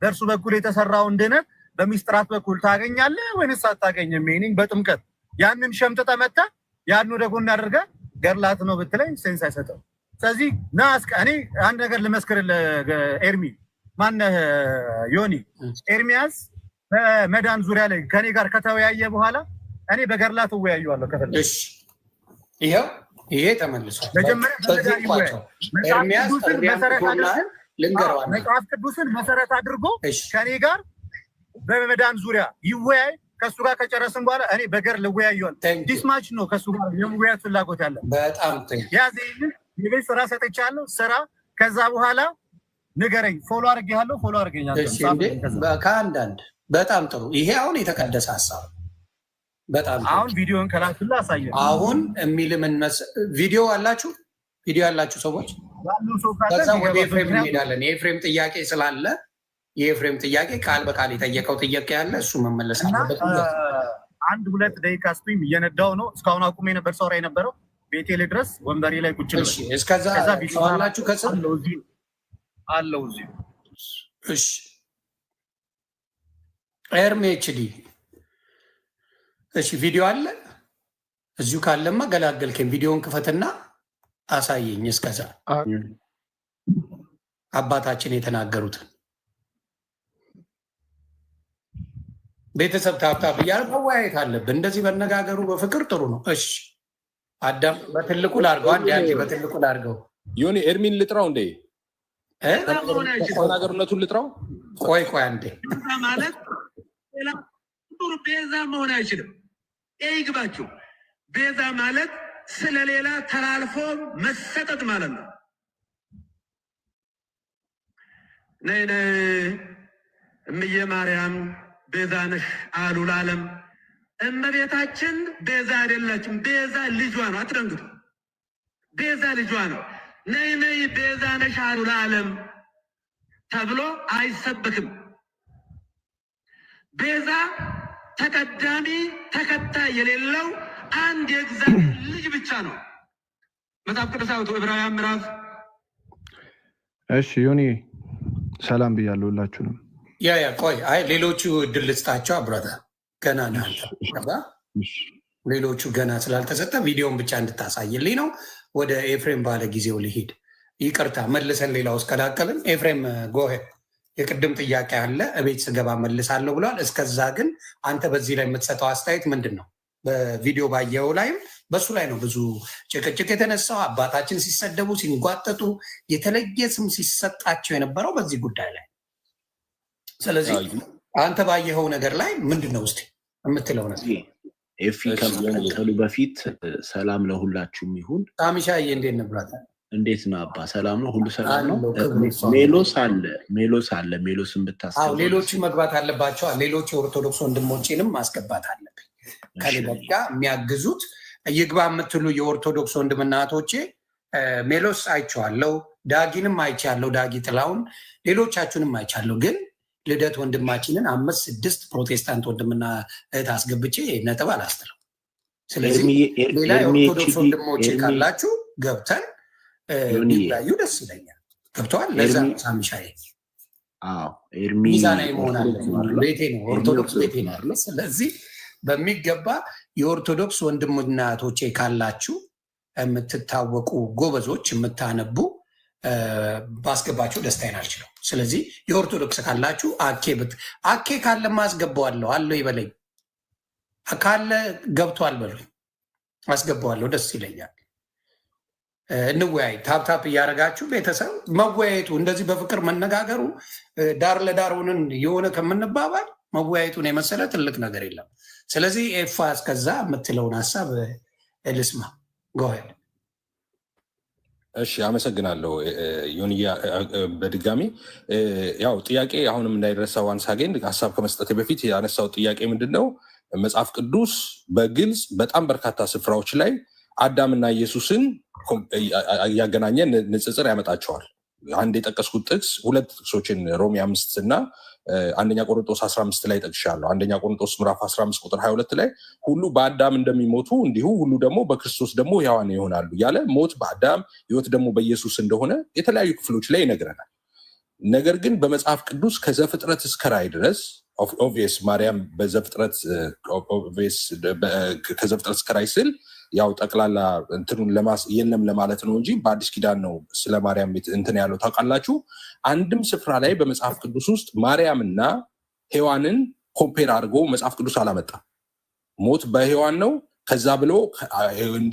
በእርሱ በኩል የተሰራውን ድነት በሚስጥራት በኩል ታገኛለህ ወይንስ አታገኝም? Meaning በጥምቀት ያንን ሸምጥጠህ መጥተህ ያን ወደ ጎን አድርገህ ገድላት ነው ብትለኝ sense አይሰጥም። ስለዚህ ና እስከ እኔ አንድ ነገር ልመስክርልህ ኤርሚ፣ ማነህ ዮኒ፣ ኤርሚያስ በመዳን ዙሪያ ላይ ከኔ ጋር ከተወያየ በኋላ እኔ በገድላት እወያየዋለሁ ከፈለግህ። እሺ፣ ይኸው ይሄ ተመልሷል። መጀመሪያ በዚህ በመዳን ይወያይ። ቋጨው። መጽሐፍ ኤርሚያስ ቅዱስን ጥሪ መሰረት አምጥቶልሃል፣ አድርገን ልንገረው አንዴ። መጽሐፍ ቅዱስን መሰረት አድርጎ እሺ ከኔ ጋር በመዳን ዙሪያ ይወያይ። ከእሱ ጋር ከጨረስን በኋላ እኔ በገድል እወያየዋለሁ። Thank you. This much ነው ከእሱ ጋር የመወያየት ፍላጎት ያለ። በጣም thank ያዝ፣ ይህንን የቤት ስራ ሰጥቻለሁ። ስራ ከዛ በኋላ ንገረኝ። Follow አድርጌሃለሁ። Follow አድርገኝ። አንተም እሺ እንዴ ጻፍልኝ ከዛ። ከአንዳንድ በጣም ጥሩ። ይሄ አሁን የተቀደሰ ሀሳብ ነው። በጣም ጥሩ። አሁን ቪዲዮን ከላክልህ አሳየን። አሁን የሚል ምን ቪዲዮ አላችሁ? ቪዲዮ ያላችሁ ሰዎች ያለው ሰው ካለ ከዛ ወደ ቢገባ ኤፍሬም ምክንያቱም እንሄዳለን። የኤፍሬም ጥያቄ ስላለ የኤፍሬም ጥያቄ ቃል በቃል የጠየቀው ጥያቄ ያለ እሱ መመለስ እና አለበት። አንድ ሁለት ደቂቃ ስጡኝ። እየነዳው ነው። እስካሁን አቁሜ ነበር ሰውራ የነበረው። ቤቴ ልድረስ ወንበሬ ላይ ቁጭ እሺ፣ ልበል። እስከዛ ከዛ ቪዲዮ ሰው አላችሁ ከስር? አለው እዚሁ አለው እዚሁ። እሺ፣ ኤርሚ HD። እሺ፣ ቪዲዮ አለ እዚሁ ካለማ ገላገልከኝ። ቪዲዮን ክፈትና አሳየኝ። እስከዛ አባታችን የተናገሩትን ቤተሰብ tap tap እያለ መወያየት አለብን። እንደዚህ መነጋገሩ በፍቅር ጥሩ ነው። እሺ አዳም፣ በትልቁ ላድርገው። አንዴ አንዴ በትልቁ ላድርገው። ዮኒ፣ ኤርሚን ልጥራው እንዴ? እ? ተናገርነቱን ልጥራው? ቆይ ቆይ አንዴ። ቤዛ ማለት ሌላ ፍጡር ቤዛ መሆን አይችልም። ይህ ይግባችሁ። ቤዛ ማለት ስለሌላ ተላልፎ መሰጠት ማለት ነው። ነይ ነይ እምዬ ማርያም ቤዛ ነሽ አሉ ለዓለም። እመቤታችን ቤዛ አይደለችም። ቤዛ ልጇ ነው። አትደንግጡ። ቤዛ ልጇ ነው። ነይ ነይ ቤዛ ነሽ አሉ ለዓለም ተብሎ አይሰበክም። ቤዛ ተቀዳሚ ተከታይ የሌለው አንድ የእግዚአብሔር ልጅ ብቻ ነው። መጽሐፍ ቅዱስ አውጡ። ዕብራውያን ምዕራፍ እሺ ዮኒ፣ ሰላም ብያለሁ ሁላችሁንም። Yeah yeah ቆይ፣ አይ ሌሎቹ እድል ልስጣቸው። አብረተ ገና ነህ አንተ። ገባህ? እሺ። ሌሎቹ ገና ስላልተሰጠ ቪዲዮን ብቻ እንድታሳይልኝ ነው። ወደ ኤፍሬም ባለ ጊዜው ልሂድ። ይቅርታ መልሰን ሌላ ውስጥ ቀላቀልን። ኤፍሬም go ahead፣ የቅድም ጥያቄ አለ፣ እቤት ስገባ መልሳለሁ ብሏል። እስከዛ ግን አንተ በዚህ ላይ የምትሰጠው አስተያየት ምንድን ነው? በቪዲዮ ባየው ላይም በሱ ላይ ነው ብዙ ጭቅጭቅ የተነሳው። አባታችን ሲሰደቡ ሲንጓጠጡ፣ የተለየ ስም ሲሰጣቸው የነበረው በዚህ ጉዳይ ላይ። ስለዚህ አንተ ባየኸው ነገር ላይ ምንድን ነው እስኪ የምትለው ነገር? ኤፊ ከመቀጠሉ በፊት ሰላም ለሁላችሁም ይሁን። ሳሚሻዬ እንዴት ነህ ብሏታል። እንዴት ነው አባ? ሰላም ነው? ሁሉ ሰላም ነው? አለው፣ ክብሩ ይስፋ። ሜሎስ አለ፣ ሜሎስ አለ። ሜሎስን አዎ ብታስገባ ሌሎችን መግባት አለባቸው። ሌሎች የኦርቶዶክስ ወንድሞቼንም ማስገባት አለብኝ። ከልደት ጋር የሚያግዙት ይግባ የምትሉ የኦርቶዶክስ ወንድምና እህቶቼ፣ ሜሎስ አይቼዋለሁ፣ ዳጊንም አይቻለሁ፣ ዳጊ ጥላውን፣ ሌሎቻችሁንም አይቻለሁ። ግን ልደት ወንድማችንን አምስት ስድስት ፕሮቴስታንት ወንድምና እህት አስገብቼ ነጥብ አላስትለው። ስለዚህ ሌላ የኦርቶዶክስ ወንድሞቼ ካላችሁ ገብተን ቢታዩ ደስ ይለኛል። ገብተዋል። ለዛ ነው ሳሚሻዬ አዎ ኤርሚ ሚዛናዊ መሆን ኦርቶዶክስ ነው አለብን። አይደል? ቤቴ ነው፣ ኦርቶዶክስ ቤቴ ነው። አይደል? ስለዚህ በሚገባ የኦርቶዶክስ ወንድምና እህቶቼ ካላችሁ የምትታወቁ ጎበዞች የምታነቡ ባስገባችሁ ደስታዬን አልችለው። ስለዚህ የኦርቶዶክስ ካላችሁ አኬ ብት አኬ ካለ አስገባዋለሁ አለው ይበለኝ፣ ካለ ገብቷል በሉኝ፣ አስገባዋለሁ። ደስ ይለኛል። እንወያይ። Tap tap እያደረጋችሁ ቤተሰብ መወያየቱ እንደዚህ በፍቅር መነጋገሩ ዳር ለዳር ሆነን የሆነ ከምንባባል መወያየቱን የመሰለ ትልቅ ነገር የለም። ስለዚህ ኤፋ እስከዛ የምትለውን ሀሳብ ልስማ። Go ahead. እሺ፣ አመሰግናለሁ ዮንያ። በድጋሚ ያው ጥያቄ አሁንም እንዳይረሳ once again ሀሳብ ከመስጠቴ በፊት ያነሳው ጥያቄ ምንድን ነው? መጽሐፍ ቅዱስ በግልጽ በጣም በርካታ ስፍራዎች ላይ አዳምና ኢየሱስን እያገናኘ ንጽጽር ያመጣቸዋል። አንድ የጠቀስኩት ጥቅስ፣ ሁለት ጥቅሶችን ሮሜ 5 እና አንደኛ ቆሮንቶስ 15 ላይ ጠቅሻለሁ። አንደኛ ቆሮንቶስ ምዕራፍ 15 ቁጥር 22 ላይ ሁሉ በአዳም እንደሚሞቱ እንዲሁ ሁሉ ደግሞ በክርስቶስ ደግሞ ሕያዋን ይሆናሉ እያለ ሞት በአዳም ሕይወት ደግሞ በኢየሱስ እንደሆነ የተለያዩ ክፍሎች ላይ ይነግረናል። ነገር ግን በመጽሐፍ ቅዱስ ከዘፍጥረት እስከ ራእይ ድረስ፣ obvious ማርያም በዘፍጥረት፣ obvious ከዘፍጥረት እስከ ራእይ ስል ያው ጠቅላላ እንትኑን የለም ለማለት ነው እንጂ በአዲስ ኪዳን ነው ስለ ማርያም እንትን ያለው ታውቃላችሁ። አንድም ስፍራ ላይ በመጽሐፍ ቅዱስ ውስጥ ማርያምና ሔዋንን compare አድርጎ መጽሐፍ ቅዱስ አላመጣም። ሞት በሔዋን ነው፣ ከዛ ብሎ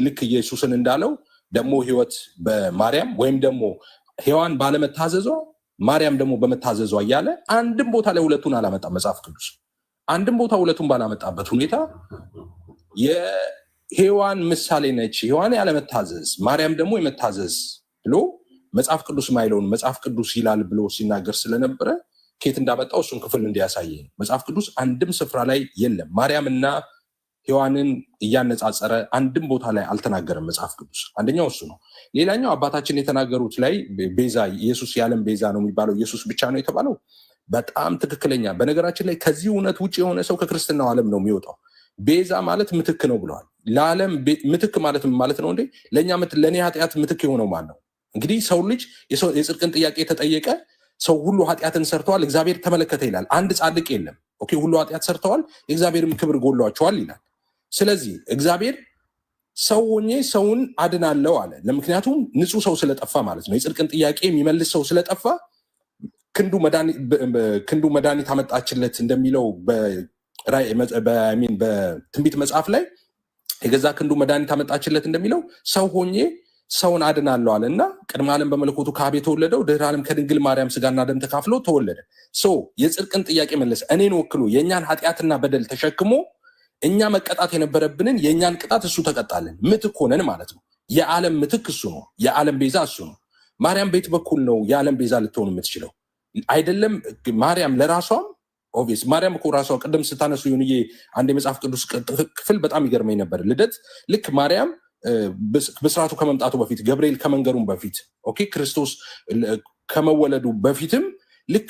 ልክ ኢየሱስን እንዳለው ደግሞ ህይወት በማርያም ወይም ደግሞ ሔዋን ባለመታዘዟ ማርያም ደግሞ በመታዘዟ እያለ አንድም ቦታ ላይ ሁለቱን አላመጣም መጽሐፍ ቅዱስ። አንድም ቦታ ሁለቱን ባላመጣበት ሁኔታ የሔዋን ምሳሌ ነች፣ ሔዋን ያለመታዘዝ ማርያም ደግሞ የመታዘዝ ብሎ መጽሐፍ ቅዱስ ማይለውን መጽሐፍ ቅዱስ ይላል ብሎ ሲናገር ስለነበረ ከየት እንዳመጣው እሱን ክፍል እንዲያሳየኝ። መጽሐፍ ቅዱስ አንድም ስፍራ ላይ የለም። ማርያምና ሔዋንን እያነጻጸረ አንድም ቦታ ላይ አልተናገረም መጽሐፍ ቅዱስ። አንደኛው እሱ ነው። ሌላኛው አባታችን የተናገሩት ላይ ቤዛ፣ ኢየሱስ የዓለም ቤዛ ነው የሚባለው ኢየሱስ ብቻ ነው የተባለው በጣም ትክክለኛ። በነገራችን ላይ ከዚህ እውነት ውጭ የሆነ ሰው ከክርስትናው ዓለም ነው የሚወጣው። ቤዛ ማለት ምትክ ነው ብለዋል። ለዓለም ምትክ ማለት ምን ማለት ነው እንዴ? ለእኛ ለእኔ ኃጢአት ምትክ የሆነው ማን ነው? እንግዲህ ሰው ልጅ የጽድቅን ጥያቄ የተጠየቀ ሰው ሁሉ ኃጢአትን ሰርተዋል፣ እግዚአብሔር ተመለከተ ይላል። አንድ ጻድቅ የለም። Okay፣ ሁሉ ኃጢአት ሰርተዋል፣ የእግዚአብሔርም ክብር ጎሏቸዋል ይላል። ስለዚህ እግዚአብሔር ሰው ሆኜ ሰውን አድናለው አለ። ለምክንያቱም ንጹህ ሰው ስለጠፋ ማለት ነው። የጽድቅን ጥያቄ የሚመልስ ሰው ስለጠፋ ክንዱ መድኃኒት አመጣችለት እንደሚለው በትንቢት መጽሐፍ ላይ የገዛ ክንዱ መድኃኒት አመጣችለት እንደሚለው ሰው ሆኜ ሰውን አድናለሁ አለ እና ቅድመ ዓለም በመለኮቱ ከአብ የተወለደው ድህረ ዓለም ከድንግል ማርያም ስጋና ደም ተካፍሎ ተወለደ። So የጽድቅን ጥያቄ መለሰ። እኔን ወክሎ የእኛን ኃጢአትና በደል ተሸክሞ እኛ መቀጣት የነበረብንን የእኛን ቅጣት እሱ ተቀጣልን። ምትክ ሆነን ማለት ነው። የዓለም ምትክ እሱ ነው። የዓለም ቤዛ እሱ ነው። ማርያም ቤት በኩል ነው የዓለም ቤዛ ልትሆን የምትችለው? አይደለም ማርያም ለራሷም፣ obvious ማርያም እኮ ራሷ ቅድም ስታነሱ ይሁንዬ አንድ የመጽሐፍ ቅዱስ ክፍል በጣም ይገርመኝ ነበር። ልደት ልክ ማርያም ብስራቱ ከመምጣቱ በፊት፣ ገብርኤል ከመንገሩም በፊት፣ okay፣ ክርስቶስ ከመወለዱ በፊትም ልክ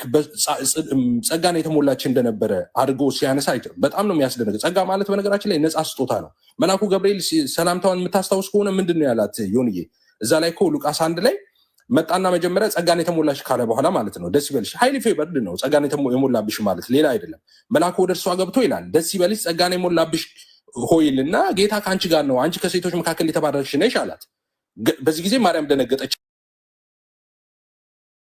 ጸጋን የተሞላች እንደነበረ አድርጎ ሲያነሳ በጣም ነው የሚያስደነግጥ። ጸጋ ማለት በነገራችን ላይ ነፃ ስጦታ ነው። መልአኩ ገብርኤል ሰላምታዋን የምታስታውስ ከሆነ ምንድን ነው ያላት ዮንዬ? እዛ ላይ እኮ ሉቃስ 1 ላይ መጣና መጀመሪያ ጸጋን የተሞላሽ ካለ በኋላ ማለት ነው፣ ደስ ይበልሽ፣ highly favored ነው ጸጋን የሞላብሽ ማለት፣ ሌላ አይደለም። መልአኩ ወደ እርሷ ገብቶ ይላል፣ ደስ ይበልሽ ጸጋን የሞላብሽ ሆይልና ጌታ ከአንቺ ጋር ነው፣ አንቺ ከሴቶች መካከል የተባረክሽ ነሽ አላት። በዚህ ጊዜ ማርያም ደነገጠች።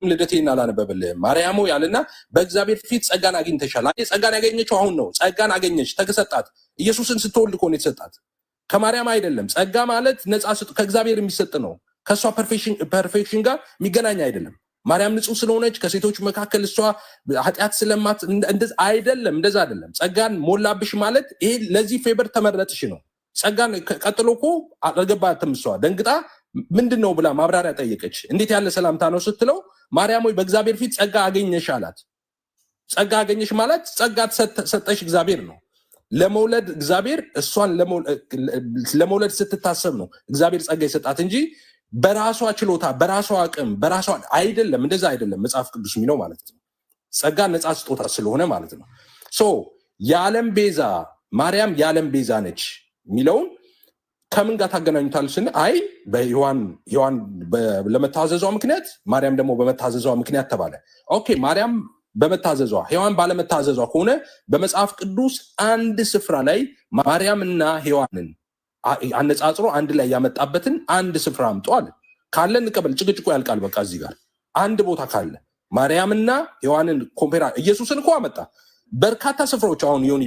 ልደቴን አላነበበልህም። ማርያም ሆይ አለና በእግዚአብሔር ፊት ጸጋን አግኝተሻል። አየህ፣ ጸጋን ያገኘችው አሁን ነው። ጸጋን አገኘች፣ ተሰጣት። ኢየሱስን ስትወልድ እኮ ነው የተሰጣት፣ ከማርያም አይደለም። ጸጋ ማለት ነፃ ከእግዚአብሔር የሚሰጥ ነው። ከእሷ perfection ጋር የሚገናኝ አይደለም። ማርያም ንጹህ ስለሆነች ከሴቶች መካከል እሷ ኃጢአት ስለማት አይደለም፣ እንደዛ አይደለም። ጸጋን ሞላብሽ ማለት ይሄ ለዚህ favor ተመረጥሽ ነው። ጸጋን ቀጥሎ እኮ አልገባትም። እሷ ደንግጣ ምንድን ነው ብላ ማብራሪያ ጠየቀች። እንዴት ያለ ሰላምታ ነው ስትለው ማርያም ሆይ በእግዚአብሔር ፊት ጸጋ አገኘሽ አላት። ጸጋ አገኘሽ ማለት ጸጋ ሰጠሽ እግዚአብሔር ነው። ለመውለድ እግዚአብሔር እሷን ለመውለድ ስትታሰብ ነው እግዚአብሔር ጸጋ የሰጣት እንጂ በራሷ ችሎታ፣ በራሷ አቅም፣ በራሷ አይደለም። እንደዛ አይደለም መጽሐፍ ቅዱስ የሚለው ማለት ነው። ጸጋ ነፃ ስጦታ ስለሆነ ማለት ነው። So የዓለም ቤዛ፣ ማርያም የዓለም ቤዛ ነች የሚለውን ከምን ጋር ታገናኙታል ስንል አይ በሔዋን ሔዋን ለመታዘዟ ምክንያት ማርያም ደግሞ በመታዘዟ ምክንያት ተባለ። Okay፣ ማርያም በመታዘዟ ሔዋን ባለመታዘዟ ከሆነ በመጽሐፍ ቅዱስ አንድ ስፍራ ላይ ማርያምና ሔዋንን አነጻጽሮ አንድ ላይ ያመጣበትን አንድ ስፍራ አምጡ አለ። ካለ እንቀበል፣ ጭቅጭቁ ያልቃል። በቃ እዚህ ጋር አንድ ቦታ ካለ ማርያምና ሔዋንን compare፣ ኢየሱስን እኮ አመጣ። በርካታ ስፍራዎች አሁን ዮኒ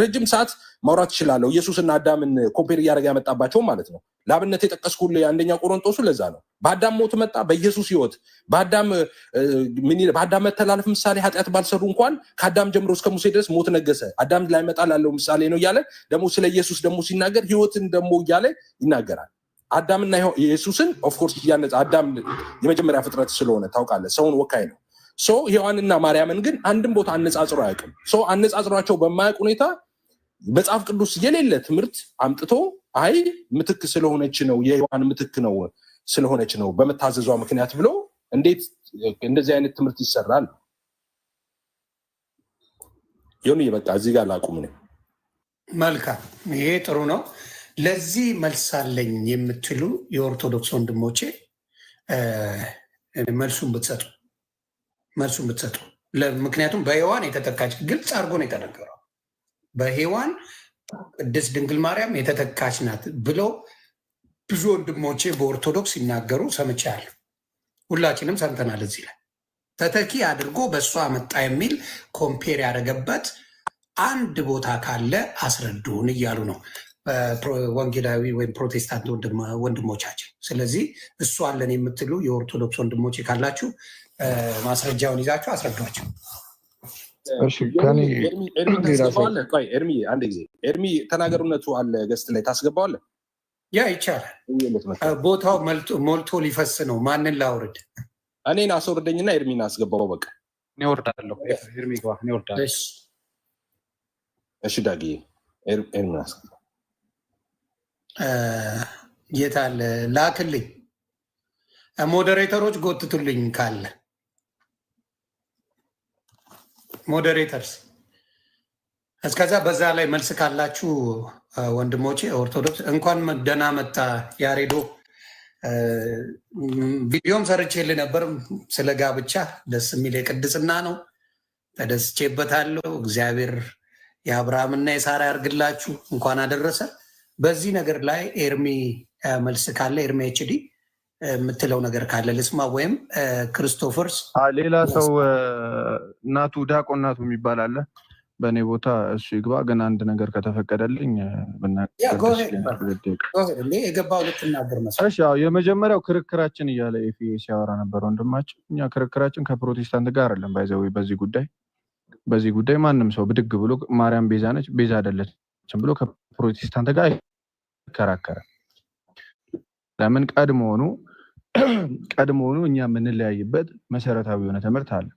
ረጅም ሰዓት ማውራት እችላለሁ። ኢየሱስና አዳምን compare እያደረገ ያመጣባቸው ማለት ነው። ለአብነት የጠቀስኩልህ የአንደኛ ቆሮንቶሱ ለዛ ነው። በአዳም ሞት መጣ፣ በኢየሱስ ሕይወት በአዳም ምን ይላል? በአዳም መተላለፍ ምሳሌ ኃጢአት ባልሰሩ እንኳን ከአዳም ጀምሮ እስከ ሙሴ ድረስ ሞት ነገሰ። አዳም ላይመጣ ላለው ምሳሌ ነው እያለ ደግሞ ስለ ኢየሱስ ደግሞ ሲናገር ሕይወትን ደግሞ እያለ ይናገራል። አዳምና ኢየሱስን of course እያነጻ አዳም የመጀመሪያ ፍጥረት ስለሆነ ታውቃለህ፣ ሰውን ወካይ ነው። So ሔዋንና ማርያምን ግን አንድም ቦታ አነጻጽሮ አያውቅም። So አነጻጽሯቸው በማያውቅ ሁኔታ መጽሐፍ ቅዱስ የሌለ ትምህርት አምጥቶ አይ ምትክ ስለሆነች ነው፣ የሔዋን ምትክ ነው ስለሆነች ነው በመታዘዟ ምክንያት ብሎ እንዴት እንደዚህ አይነት ትምህርት ይሰራል? ዮኒ፣ በቃ እዚህ ጋር ላቁም ነው። መልካም፣ ይሄ ጥሩ ነው። ለዚህ መልስ አለኝ የምትሉ የኦርቶዶክስ ወንድሞቼ መልሱን ብትሰጡ፣ ምክንያቱም በሔዋን የተተካች ግልጽ አድርጎ ነው የተነገረው። በሔዋን ቅድስት ድንግል ማርያም የተተካች ናት ብለው ብዙ ወንድሞቼ በኦርቶዶክስ ሲናገሩ ሰምቻለሁ። ሁላችንም ሰምተናል። እዚህ ላይ ተተኪ አድርጎ በእሷ መጣ የሚል compare ያደረገበት አንድ ቦታ ካለ አስረዱን እያሉ ነው ወንጌላዊ ወይም ፕሮቴስታንት ወንድሞቻችን። ስለዚህ እሱ አለን የምትሉ የኦርቶዶክስ ወንድሞቼ ካላችሁ ማስረጃውን ይዛችሁ አስረዷቸው። እሺ፣ ከኔ ኤርሚ ሌላ ሰው ታስገባዋለህ? ቆይ ኤርሚ፣ አንድ ጊዜ ኤርሚ ተናገሩነቱ አለ guest ላይ ታስገባዋለህ? Yeah፣ ይቻላል። ቦታው ሞልቶ ሊፈስ ነው። ማንን ላውርድ? እኔን አስወርደኝና ኤርሚን አስገባው። በቃ። እኔ ወርዳለሁ። ኤርሚ ግባ። እኔ ወርዳለሁ። እሺ። እሺ ዳግዬ፣ ኤርሚን አስገባው። የት አለ? ላክልኝ። Moderator ኦች ጎትቱልኝ ካለ moderators። እስከዛ በዛ ላይ መልስ ካላችሁ ወንድሞቼ ኦርቶዶክስ፣ እንኳን ደህና መጣ ያሬዶ። ቪዲዮም ሰርቼልህ ነበር ስለ ጋብቻ፣ ደስ የሚል የቅድስና ነው። ተደስቼበታለሁ። እግዚአብሔር የአብርሃምና የሳራ ያርግላችሁ። እንኳን አደረሰ። በዚህ ነገር ላይ ኤርሚ መልስ ካለ፣ ኤርሚ HD የምትለው ነገር ካለ ልስማ፣ ወይም ክርስቶፈርስ። ሌላ ሰው እናቱ ዲያቆን ናቱ የሚባል አለ። በእኔ ቦታ እሱ ይግባ። ግን አንድ ነገር ከተፈቀደልኝ ብናገር ደስ ይለኛል። 2 ደቂቃ። የገባው ልትናገር መሰለኝ። እሺ፣ ያው የመጀመሪያው ክርክራችን እያለ ኤፊ ሲያወራ ነበር ወንድማችን። እኛ ክርክራችን ከፕሮቴስታንት ጋር አይደለም። By the way በዚህ ጉዳይ ማንም ሰው ብድግ ብሎ ማርያም ቤዛ ነች፣ ቤዛ አይደለችም ብሎ ከፕሮቴስታንት ጋር አይከራከርም። ለምን? ቀድሞውኑ እኛ የምንለያይበት መሰረታዊ የሆነ ትምህርት አለ።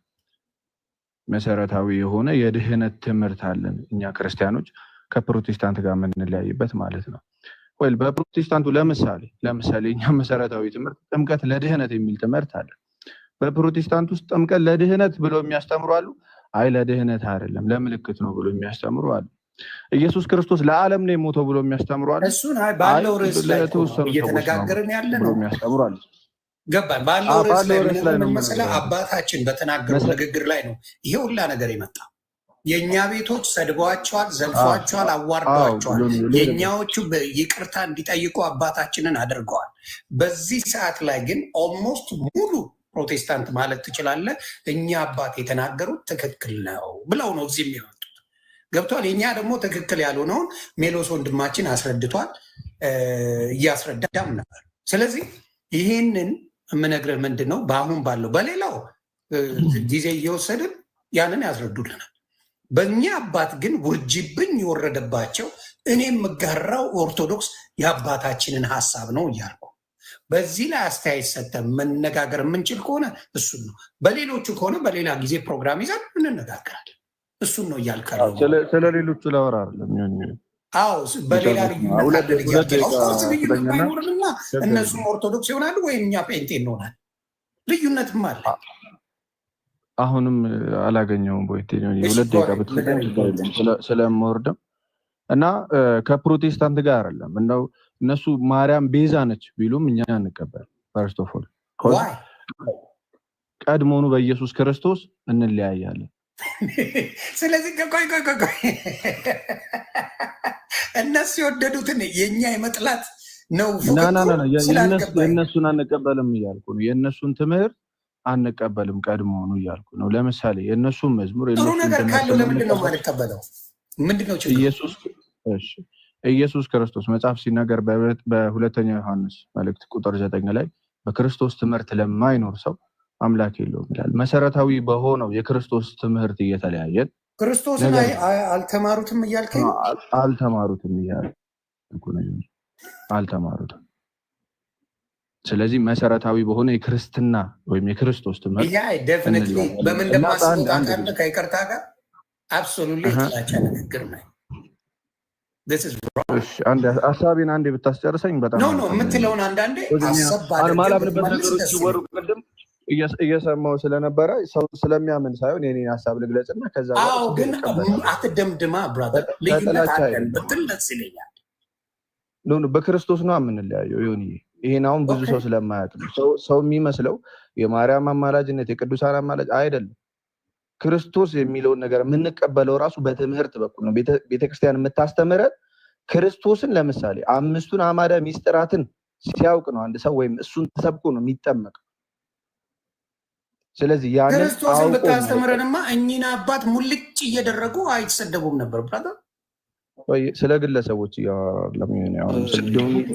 መሰረታዊ የሆነ የድህነት ትምህርት አለን እኛ ክርስቲያኖች ከፕሮቴስታንት ጋር የምንለያይበት ማለት ነው። ወይ በፕሮቴስታንቱ ለምሳሌ እኛ መሰረታዊ ትምህርት ጥምቀት ለድህነት የሚል ትምህርት አለ። በፕሮቴስታንት ውስጥ ጥምቀት ለድህነት ብለው የሚያስተምሩ አሉ። አይ ለድህነት አይደለም ለምልክት ነው ብሎ የሚያስተምሩ አሉ። ኢየሱስ ክርስቶስ ለዓለም ነው የሞተው ብሎ የሚያስተምሩ አሉ። እሱን አይ ባለው አይ ርዕስ ላይ እኮ ነው ለተወሰኑ ሰዎች ነው እየተነጋገርን ያለ ብሎ ነው። የሚያስተምሩ አሉ። ገባን። ባለው አዎ፣ ርዕስ ባለው ላይ ርዕስ ላይ ምን ነው መሰለህ፣ የምነግርህ። አባታችን በተናገሩት ንግግር ላይ ነው ይሄ ሁላ ነገር የመጣ። የእኛ ቤቶች ሰድበዋቸዋል፣ ዘልፈዋቸዋል፣ አዋርደዋቸዋል። የእኛዎቹ ይቅርታ እንዲጠይቁ አባታችንን አድርገዋል። በዚህ ሰዓት ላይ ግን almost ሙሉ ፕሮቴስታንት ማለት ትችላለህ፣ እኛ አባት የተናገሩት ትክክል ነው ብለው ነው እዚህ የሚመጡት። ገብቷል። የእኛ ደግሞ ትክክል ያልሆነውን ሜሎስ ወንድማችን አስረድቷል፣ እያስረዳም ነበር። ስለዚህ ይህንን የምነግርህ ምንድን ነው፣ በአሁን ባለው በሌላው ጊዜ እየወሰድን ያንን ያስረዱልናል። በእኛ አባት ግን ውርጅብኝ የወረደባቸው እኔ የምጋራው ኦርቶዶክስ የአባታችንን ሀሳብ ነው እያልኩ በዚህ ላይ አስተያየት ሰጥተን መነጋገር የምንችል ከሆነ እሱን ነው። በሌሎቹ ከሆነ በሌላ ጊዜ ፕሮግራም ይዘን እንነጋገራለን። እሱን ነው እያልክ ያለው። ስለ ሌሎቹ ላወራ አይደለም። አዎ፣ በሌላ ልዩነት አለን ሁለት እያልክ ነው። ደቂቃ Of course ልዩነት ስጠኝና ባይኖርምና ችግር እነሱም ኦርቶዶክስ ይሆናሉ ወይም እኛ ጴንጤ እንሆናለን። ልዩነትም አለ። አሁንም አላገኘውም። ቦይቴ እሺ፣ 2 ደቂቃ go ahead፣ ብትሰጠኝ ንገረኝ። ችግር የለም። ስለምወርድም እና ከፕሮቴስታንት ጋር አይደለም፣ እንደው እነሱ ማርያም ቤዛ ነች ቢሉም እኛ አንቀበል። First of all Why? ቀድሞውኑ በኢየሱስ ክርስቶስ እንለያያለን። ስለዚህ ቆይ ቆይ ቆይ ቆይ፣ እነሱ የወደዱትን የእኛ የመጥላት ነው No, no, ፉክክሩ No, no፣ ስላልገባኝ ነው። የእነሱን አንቀበልም እያልኩ ነው። የእነሱን ትምህርት አንቀበልም ቀድሞውኑ እያልኩ ነው። ለምሳሌ የእነሱን መዝሙር ጥሩ የእነሱን ነገር ትምህርት ካለው ለምንድን ነው የምንቀበል የማንቀበለው? ምንድን ነው ችግሩ? ኢየሱስ እሺ፣ ኢየሱስ ክርስቶስ መጽሐፍ ሲናገር በሁለተኛ ዮሐንስ መልእክት ቁጥር 9 ላይ በክርስቶስ ትምህርት ለማይኖር ሰው አምላክ የለውም ይላል። መሰረታዊ በሆነው የክርስቶስ ትምህርት እየተለያየን ክርስቶስን ነገር አልተማሩትም እያልከኝ ነው? አልተማሩትም እያልኩ ነው። አልተማሩትም። ስለዚህ መሰረታዊ በሆነ የክርስትና ወይም የክርስቶስ ትምህርት Yeah, definitely እንለያያለን። በምን እና እንደማስበው አንድ አንድ ታውቃለህ? ከይቅርታ ጋር absolutely የጥላቻ ንግግር ነው። This is wrong. እሺ፣ አንድ ሀሳቤን አንዴ ብታስጨርሰኝ በጣም No, no መልካም ነው። የምትለውን አንዳንዴ አሰብ አድርገህ ማላምንበት ብትመልስ ነገሮች ደስ ሲወሩ ይለኛል። ቅድም እየሰማሁ ስለነበረ ሰው ስለሚያምን ሳይሆን የኔን ሀሳብ ልግለጽና ከዛ በኋላ አዎ፣ ችግር ግን እቀበላለሁ። አትደምድማ brother። ልዩነት በጥላቻ አለን አይደለም። ብትል ደስ ይለኛል። No, በክርስቶስ ነው የምንለያየው። ይሁን ይሄን አሁን ብዙ ሰው ስለማያውቅ ነው። ሰው የሚመስለው የማርያም አማላጅነት የቅዱሳን አማላጅ አይደለም። ክርስቶስ የሚለውን ነገር የምንቀበለው ራሱ በትምህርት በኩል ነው። ቤተክርስቲያን የምታስተምረን ክርስቶስን ለምሳሌ አምስቱን አዕማደ ሚስጥራትን ሲያውቅ ነው አንድ ሰው ወይም እሱን ተሰብኮ ነው የሚጠመቅ። ስለዚህ ያንን ክርስቶስን አውቆ ብታስተምረንማ እኚህን አባት ሙልጭ እየደረጉ አይሰደቡም ነበር brother። ቆይ፣ ስለ ግለሰቦች እያወራሁ አይደለም።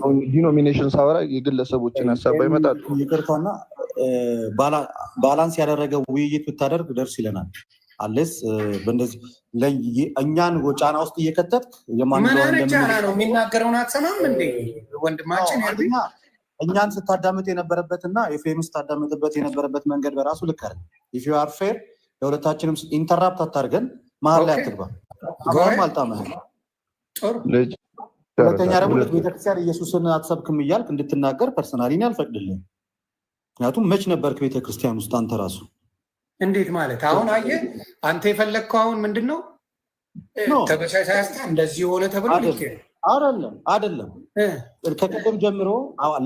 አሁን denomination ሳወራ የግለሰቦችን ሀሳብ ባይመጣ ጥሩ። ይቅርታና balance ያደረገ ውይይት ብታደርግ ደርስ ይለናል። አለስ በእንደዚህ እኛን ጫና ውስጥ እየከተትክ ምን የማንለውን አይነት ጫና ነው? የሚናገረውን አትሰማም እንዴ ወንድማችን? ኤርሚ? አንደኛ እኛን ስታዳምጥ የነበረበትና ኤፍሬም ስታዳምጥበት የነበረበት መንገድ በራሱ ልክ አይደለም። If you are fair ለሁለታችንም interrupt አታርገን፣ መሀል ላይ አትግባ። አሁንም አልጣመህም። ጥሩ። ልጅ ሁለተኛ ደግሞ ቤተክርስቲያን ኢየሱስን አትሰብክም እያልክ እንድትናገር personally እኔ አልፈቅድልህም። ምክንያቱም መች ነበርክ ቤተክርስቲያን ውስጥ አንተ ራሱ? እንዴት ማለት? አሁን አየህ፣ አንተ የፈለግከው አሁን ምንድን ነው? No። ተበሳሳስተ እንደዚህ ሆነ ተብሎ ልክ አይደለም፣ አይደለም። ከቅድም ጀምሮ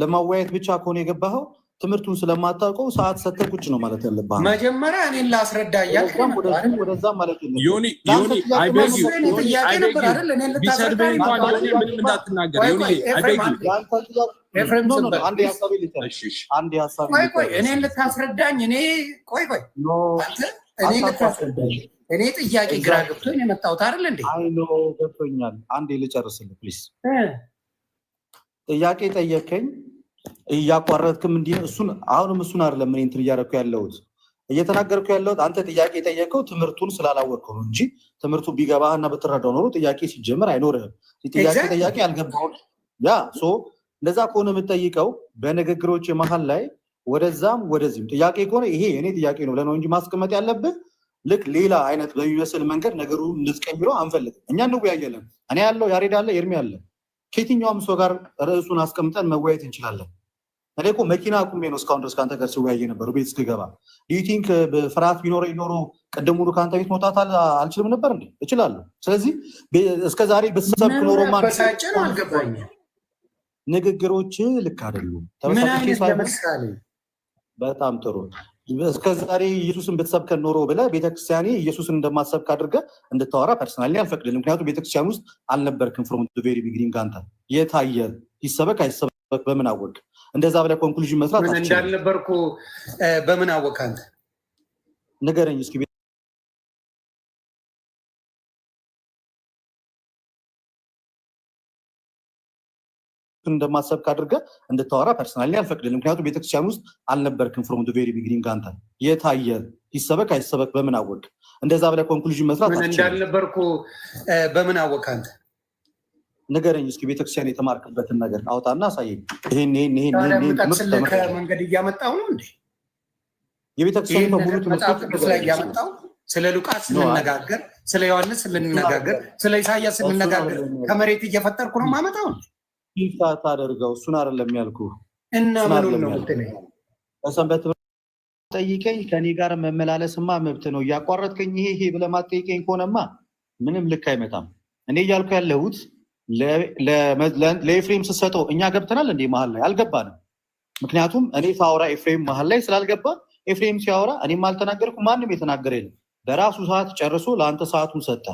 ለማወያየት ብቻ ከሆነ የገባኸው ትምህርቱን ስለማታውቀው ሰዓት ሰተህ ቁጭ ነው ማለት ያለብህ። መጀመሪያ እኔን ላስረዳ እያልክ ወደዛም ነበር አይደል? ወደዛም ማለት የለብህም። ዮኒ ለአንተ ዮኒ ጥያቄ I beg you እሱ የእኔ ጥያቄ ነበር አይደል? እኔን ቢሰድብህ ልታስረዳ እንኳን ነበር ዮኒ አይደል? ምንም እንዳትናገር። ቆይ ዮኒ ቆይ I ኤፍሬም beg you። አንዴ የአንተ ጥያቄ ኤፍሬም No, ዝም no፣ በል። አንድ ሀሳቤ ልጨርስ። እሺ፣ እሺ። አንድ ሀሳቤ ቆይ ቆይ ልጨርስ። እኔን ልታስረዳኝ እኔ ቆይ ቆይ No። አንተ እኔ ልታስረዳኝ እኔ ጥያቄ ግራ ገብቶኝ የመጣሁት አይደል እንዴ? I know፣ ገብቶኛል። አንዴ ልጨርስልህ please። ጥያቄ ጠየከኝ እያቋረጥክም እንዲህ እሱን አሁንም እሱን አይደለም እኔ እንትን እያደረኩ ያለሁት፣ እየተናገርኩ ያለሁት አንተ ጥያቄ የጠየቀው ትምህርቱን ስላላወቅከው ነው እንጂ ትምህርቱ ቢገባህና ብትረዳው ኖሮ ጥያቄ ሲጀምር አይኖርህም። ጥያቄ ጠያቄ ያልገባውን yeah, so እንደዛ ከሆነ የምትጠይቀው በንግግሮች መሀል ላይ ወደዛም ወደዚህም ጥያቄ ከሆነ ይሄ የኔ ጥያቄ ነው ብለህ ነው እንጂ ማስቀመጥ ያለብህ ልክ ሌላ አይነት በሚመስል መንገድ ነገሩ እንድትቀይረው አንፈልግም። እኛ እንወያያለን። እኔ ያለው ያሬድ አለ፣ ኤርሚ አለ። ከየትኛውም ሰው ጋር ርዕሱን አስቀምጠን መወያየት እንችላለን። እኔ እኮ መኪና አቁሜ ነው እስካሁን ድረስ ከአንተ ጋር ስወያይ የነበረው ቤት እስክገባ። Do you think ፍርሃት ቢኖረኝ ኖሮ ቅድሙኑ ከአንተ ቤት መውጣት አልችልም ነበር እንዴ? እችላለሁ። ስለዚህ እስከ ዛሬ ብትሰብክ ምን ኖሮማ ያበሳጨ ነው አልገባኝም። ንግግሮች ልክ አይደሉም። ምን ተበሳጭቼ አይነት ሳይሆን ለምሳሌ በጣም ጥሩ። እስከ ዛሬ ኢየሱስን ብትሰብከን ኖሮ ብለህ ቤተክርስቲያኔ ኢየሱስን እንደማትሰብክ አድርገህ እንድታወራ personally አልፈቅድልም። ምክንያቱም ቤተክርስቲያን ውስጥ አልነበርክም from very beginning። አንተ የታየ ይሰበክ አይሰበክ በምን አወቅ? እንደዛ ብለህ conclusion መስራት ምን አትችልም። እንዳልነበርኩ በምን አወቅ አንተ? ንገረኝ እስኪ። እንደማትሰብክ አድርገህ እንድታወራ personally አልፈቅድልም። ምክንያቱም ቤተክርስቲያን ውስጥ አልነበርክም from very beginning። አንተ የታየ ይሰበክ አይሰበክ በምን አወቅ? እንደዛ ብለህ conclusion መስራት ምን አትችልም። እንዳልነበርኩ በምን አወቅ አንተ? ንገረኝ እስኪ፣ ቤተክርስቲያን የተማርክበትን ነገር አውጣና አሳየኝ። ይሄን ይሄን ይሄን ታዲያ ይሄን ይሄን ትምህርት የምጠቅስልህ ተምሬያለሁ። ከመንገድ እያመጣሁ ነው እንዴ? የቤተክርስቲያኒቷ ይህን ሙሉ ነገር መጽሐፍ ትምህርቶች ቅዱስ ላይ እያመጣው ስለ ሉቃስ ስንነጋገር፣ ስለ ዮሐንስ ስንነጋገር፣ ስለ ኢሳያስ ስንነጋገር ከመሬት እየፈጠርኩ ነው የማመጣው እንዴ? ታደርገው እሱን አይደለም ያልኩህ። እና እሱን ምኑን አይደለም ነው ያልኩህ። የምትለኝ? በሰንበት ትምህርት ጠይቀኝ፣ ከኔ ጋር መመላለስማ መብት ነው። እያቋረጥከኝ ይሄ ይሄ ብለህ ማትጠይቀኝ ከሆነማ ምንም ልክ አይመጣም። እኔ እያልኩ ያለሁት ለኤፍሬም ስትሰጠው እኛ ገብተናል እንዴ? መሀል ላይ አልገባንም። ምክንያቱም እኔ ሳወራ ኤፍሬም መሀል ላይ ስላልገባ ኤፍሬም ሲያወራ እኔም አልተናገርኩ፣ ማንም የተናገረ የለም። በራሱ ሰዓት ጨርሶ ለአንተ ሰዓቱን ሰጠ።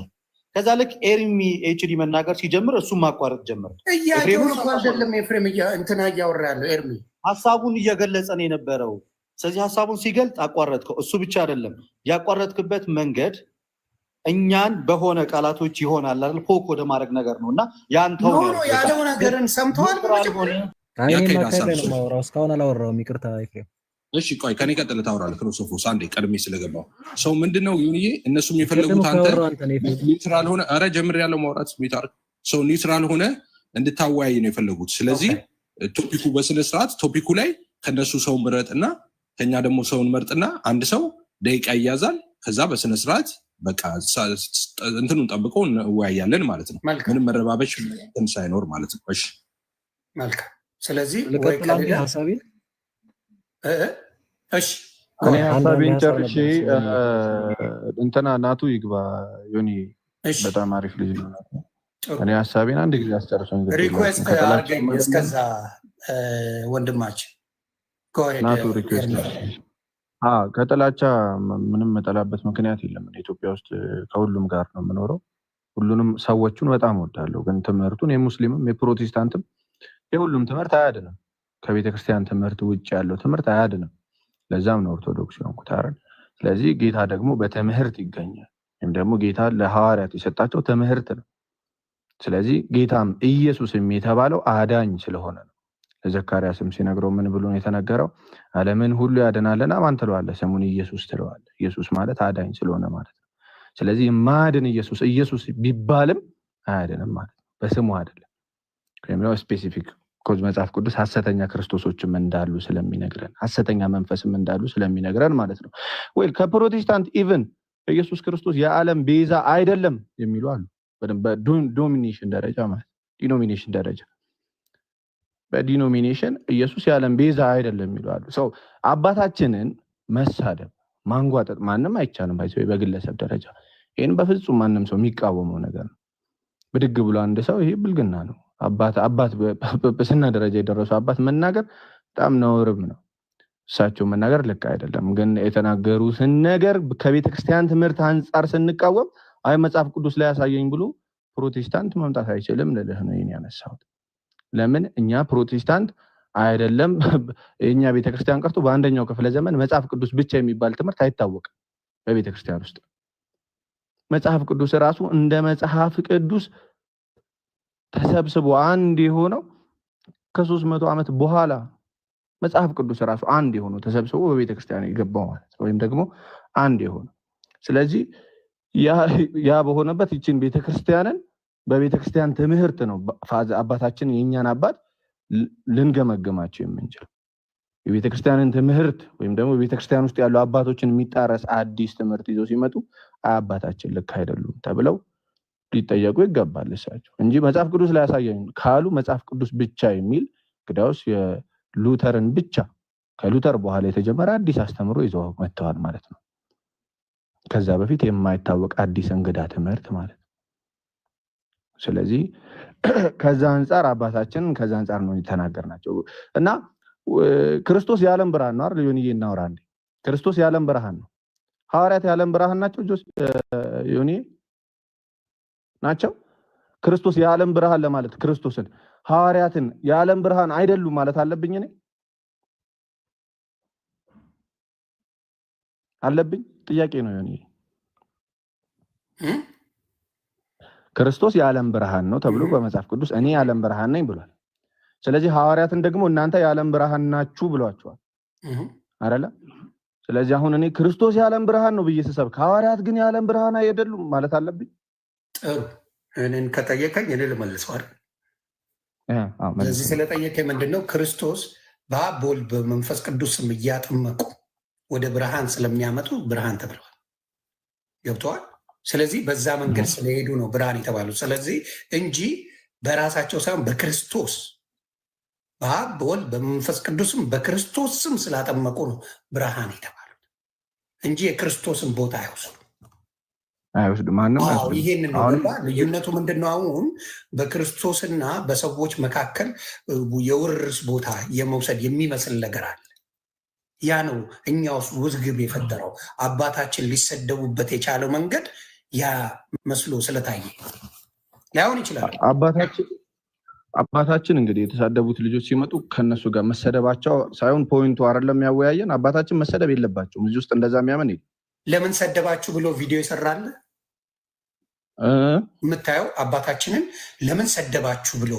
ከዛ ልክ ኤርሚ ኤችዲ መናገር ሲጀምር እሱም ማቋረጥ ጀመረ። ጥያቄውን እኮ አይደለም ኤፍሬም እንትና እያወራ ያለው ኤርሚ ሀሳቡን እየገለጸ ነው የነበረው። ስለዚህ ሀሳቡን ሲገልጥ አቋረጥከው። እሱ ብቻ አይደለም፣ ያቋረጥክበት መንገድ እኛን በሆነ ቃላቶች ይሆናል አይደል poke ወደ ማድረግ ነገር ነው እና ያንተው No, no፣ ያለው ነገርን ሰምተዋል። በመጀመሪያ አይ እኔም ያካሄድ አካሄድ ሀሳብ ላይ ነው የማወራው። እስካሁን አላወራውም። ይቅርታ ኤፍሬም። እሺ ቆይ፣ ከኔ ቀጥለህ ታወራለህ። ክርስቶፎስ፣ አንዴ ቀድሜ ስለገባው ሰው ምንድነው ይሁንዬ፣ እነሱም ቅድም የፈለጉት እኮ አንተ ያወራው አንተ ነህ ኤፍሬም። Neutral ሆነ፣ ኧረ ጀምሬያለሁ ማውራት፣ mute አድርግ። ሰው neutral ሆነ እንድታወያይ ነው የፈለጉት። ስለዚህ topic ኡ በስነ ስርዓት topic ኡ ላይ ከነሱ ሰው ምረጥና ከኛ ደግሞ ሰውን መርጥና አንድ ሰው ደቂቃ ይያዛል። ከዛ በስነ ስርዓት በቃ እንትኑን ጠብቆ እንወያያለን ማለት ነው። ምንም መረባበሽ እንትን ሳይኖር ማለት ነው። እሺ። መልካም። ስለዚህ ወይ ልቀጥል አንዴ ከሌላ ሀሳቤን። እሺ። እኔ አንድ ሀሳቤን ሀሳብ ጨርሼ ነበር። እንትና ናቱ ይግባ። ዮኒ በጣም አሪፍ ልጅ ነው። ናቱ። እኔ ሀሳቤን አንድ ጊዜ አስጨርሰኝ። ግድ የለውም። Request ከጥላቻ አድርገኝ እስከዛ ወንድማችን። Go ahead, ናቱ request ኤርሚ። ከጥላቻ ምንም መጠላበት ምክንያት የለም። እኔ ኢትዮጵያ ውስጥ ከሁሉም ጋር ነው የምኖረው። ሁሉንም ሰዎቹን በጣም እወዳለሁ። ግን ትምህርቱን የሙስሊምም የፕሮቴስታንትም የሁሉም ትምህርት አያድንም። ከቤተ ክርስቲያን ትምህርት ውጭ ያለው ትምህርት አያድንም። ለዛም ነው ኦርቶዶክስ የሆንኩት አይደል? ስለዚህ ጌታ ደግሞ በትምህርት ይገኛል። ወይም ደግሞ ጌታ ለሐዋርያት የሰጣቸው ትምህርት ነው። ስለዚህ ጌታም ኢየሱስም የተባለው አዳኝ ስለሆነ ነው። ለዘካርያስም ሲነግረው ምን ብሎ ነው የተነገረው? ዓለምን ሁሉ ያድናልና ማን ትለዋለህ? ስሙን ኢየሱስ ትለዋለህ። ኢየሱስ ማለት አዳኝ ስለሆነ ማለት ነው። ስለዚህ የማያድን ኢየሱስ ኢየሱስ ቢባልም አያድንም ማለት ነው። በስሙ አይደለም። ወይም ደግሞ specific 'cause መጽሐፍ ቅዱስ ሐሰተኛ ክርስቶሶችም እንዳሉ ስለሚነግረን፣ ሐሰተኛ መንፈስም እንዳሉ ስለሚነግረን ማለት ነው። ወይ ከፕሮቴስታንት even ኢየሱስ ክርስቶስ የዓለም ቤዛ አይደለም የሚሉ አሉ። በደንብ በ denomination ደረጃ ማለት denomination ደረጃ በ denomination ኢየሱስ የዓለም ቤዛ አይደለም የሚሉ አሉ። So አባታችንን መሳደብ ማንጓጠጥ ማንም አይቻልም። By the way በግለሰብ ደረጃ ይህን በፍጹም ማንም ሰው የሚቃወመው ነገር ነው። ብድግ ብሎ አንድ ሰው ይሄ ብልግና ነው፣ አባት አባት በጵጵስና ደረጃ የደረሱ አባት መናገር በጣም ነውርም ነው። እሳቸው መናገር ልክ አይደለም። ግን የተናገሩትን ነገር ከቤተ ክርስቲያን ትምህርት አንጻር ስንቃወም አይ መጽሐፍ ቅዱስ ላይ ያሳየኝ ብሎ ፕሮቴስታንት መምጣት አይችልም ልልህ ነው ይሄን ያነሳሁት። ለምን እኛ ፕሮቴስታንት አይደለም የእኛ ቤተክርስቲያን ቀርቶ በአንደኛው ክፍለ ዘመን መጽሐፍ ቅዱስ ብቻ የሚባል ትምህርት አይታወቅም በቤተክርስቲያን ውስጥ። መጽሐፍ ቅዱስ ራሱ እንደ መጽሐፍ ቅዱስ ተሰብስቦ አንድ የሆነው ከ300 ዓመት በኋላ መጽሐፍ ቅዱስ ራሱ አንድ የሆነው ተሰብስቦ በቤተክርስቲያን የገባው ማለት ነው፣ ወይም ደግሞ አንድ የሆነው። ስለዚህ ያ በሆነበት ይችን ቤተክርስቲያንን በቤተክርስቲያን ትምህርት ነው አባታችን የእኛን አባት ልንገመግማቸው የምንችል። የቤተክርስቲያንን ትምህርት ወይም ደግሞ ቤተክርስቲያን ውስጥ ያሉ አባቶችን የሚጣረስ አዲስ ትምህርት ይዘው ሲመጡ አባታችን ልክ አይደሉም ተብለው ሊጠየቁ ይገባል እሳቸው እንጂ መጽሐፍ ቅዱስ ላይ ያሳየኝ ካሉ መጽሐፍ ቅዱስ ብቻ የሚል እንግዲያውስ የሉተርን ብቻ ከሉተር በኋላ የተጀመረ አዲስ አስተምሮ ይዘው መጥተዋል ማለት ነው። ከዛ በፊት የማይታወቅ አዲስ እንግዳ ትምህርት ማለት ነው። ስለዚህ ከዛ አንጻር አባታችን ከዛ አንጻር ነው የተናገርናቸው እና ክርስቶስ የዓለም ብርሃን ነው አይደል? ዮኒዬ እናውራ እንዴ። ክርስቶስ የዓለም ብርሃን ነው። ሐዋርያት የዓለም ብርሃን ናቸው? ጆስ ዮኒ ናቸው? ክርስቶስ የዓለም ብርሃን ለማለት ክርስቶስን ሐዋርያትን የዓለም ብርሃን አይደሉም ማለት አለብኝ እኔ? አለብኝ? ጥያቄ ነው ዮኒ። ክርስቶስ የዓለም ብርሃን ነው ተብሎ በመጽሐፍ ቅዱስ እኔ የዓለም ብርሃን ነኝ ብሏል። ስለዚህ ሐዋርያትን ደግሞ እናንተ የዓለም ብርሃን ናችሁ ብሏቸዋል አይደለ? ስለዚህ አሁን እኔ ክርስቶስ የዓለም ብርሃን ነው ብዬ ስሰብክ ሐዋርያት ግን የዓለም ብርሃን አይደሉም ማለት አለብኝ? ጥሩ፣ እኔን ከጠየቀኝ እኔ ልመልሰው አይደል? አዎ፣ ስለዚህ መልስ። ስለጠየቀኝ ምንድን ነው ክርስቶስ በአብ በወልድ በመንፈስ ቅዱስ ስም እያጠመቁ ወደ ብርሃን ስለሚያመጡ ብርሃን ተብለዋል። ገብተዋል። ስለዚህ በዛ መንገድ ስለሄዱ ነው ብርሃን የተባሉት። ስለዚህ እንጂ በራሳቸው ሳይሆን በክርስቶስ በአብ በወልድ በመንፈስ ቅዱስም በክርስቶስ ስም ስላጠመቁ ነው ብርሃን የተባሉት እንጂ የክርስቶስን ቦታ አይወስዱም። አይወስድም፣ ማንም አዎ አይወስድም። ይሄንን ነው አሁንም ገባ። ልዩነቱ ምንድን ነው? አሁን በክርስቶስና በሰዎች መካከል የውርስ ቦታ የመውሰድ የሚመስል ነገር አለ። ያ ነው እኛ ውስጥ ውዝግብ የፈጠረው። አባታችን ሊሰደቡበት የቻለው መንገድ ያ መስሎ ስለታየ ላይሆን ይችላል። አባታችን አባታችን እንግዲህ የተሳደቡት ልጆች ሲመጡ ከነሱ ጋር መሰደባቸው ሳይሆን point ኡ አይደለም ያወያየን። አባታችን መሰደብ የለባቸውም። እዚህ ውስጥ እንደዛ የሚያምን የለም። ለምን ሰደባችሁ ብሎ ቪዲዮ ይሰራል የምታየው። አባታችንን ለምን ሰደባችሁ ብሎ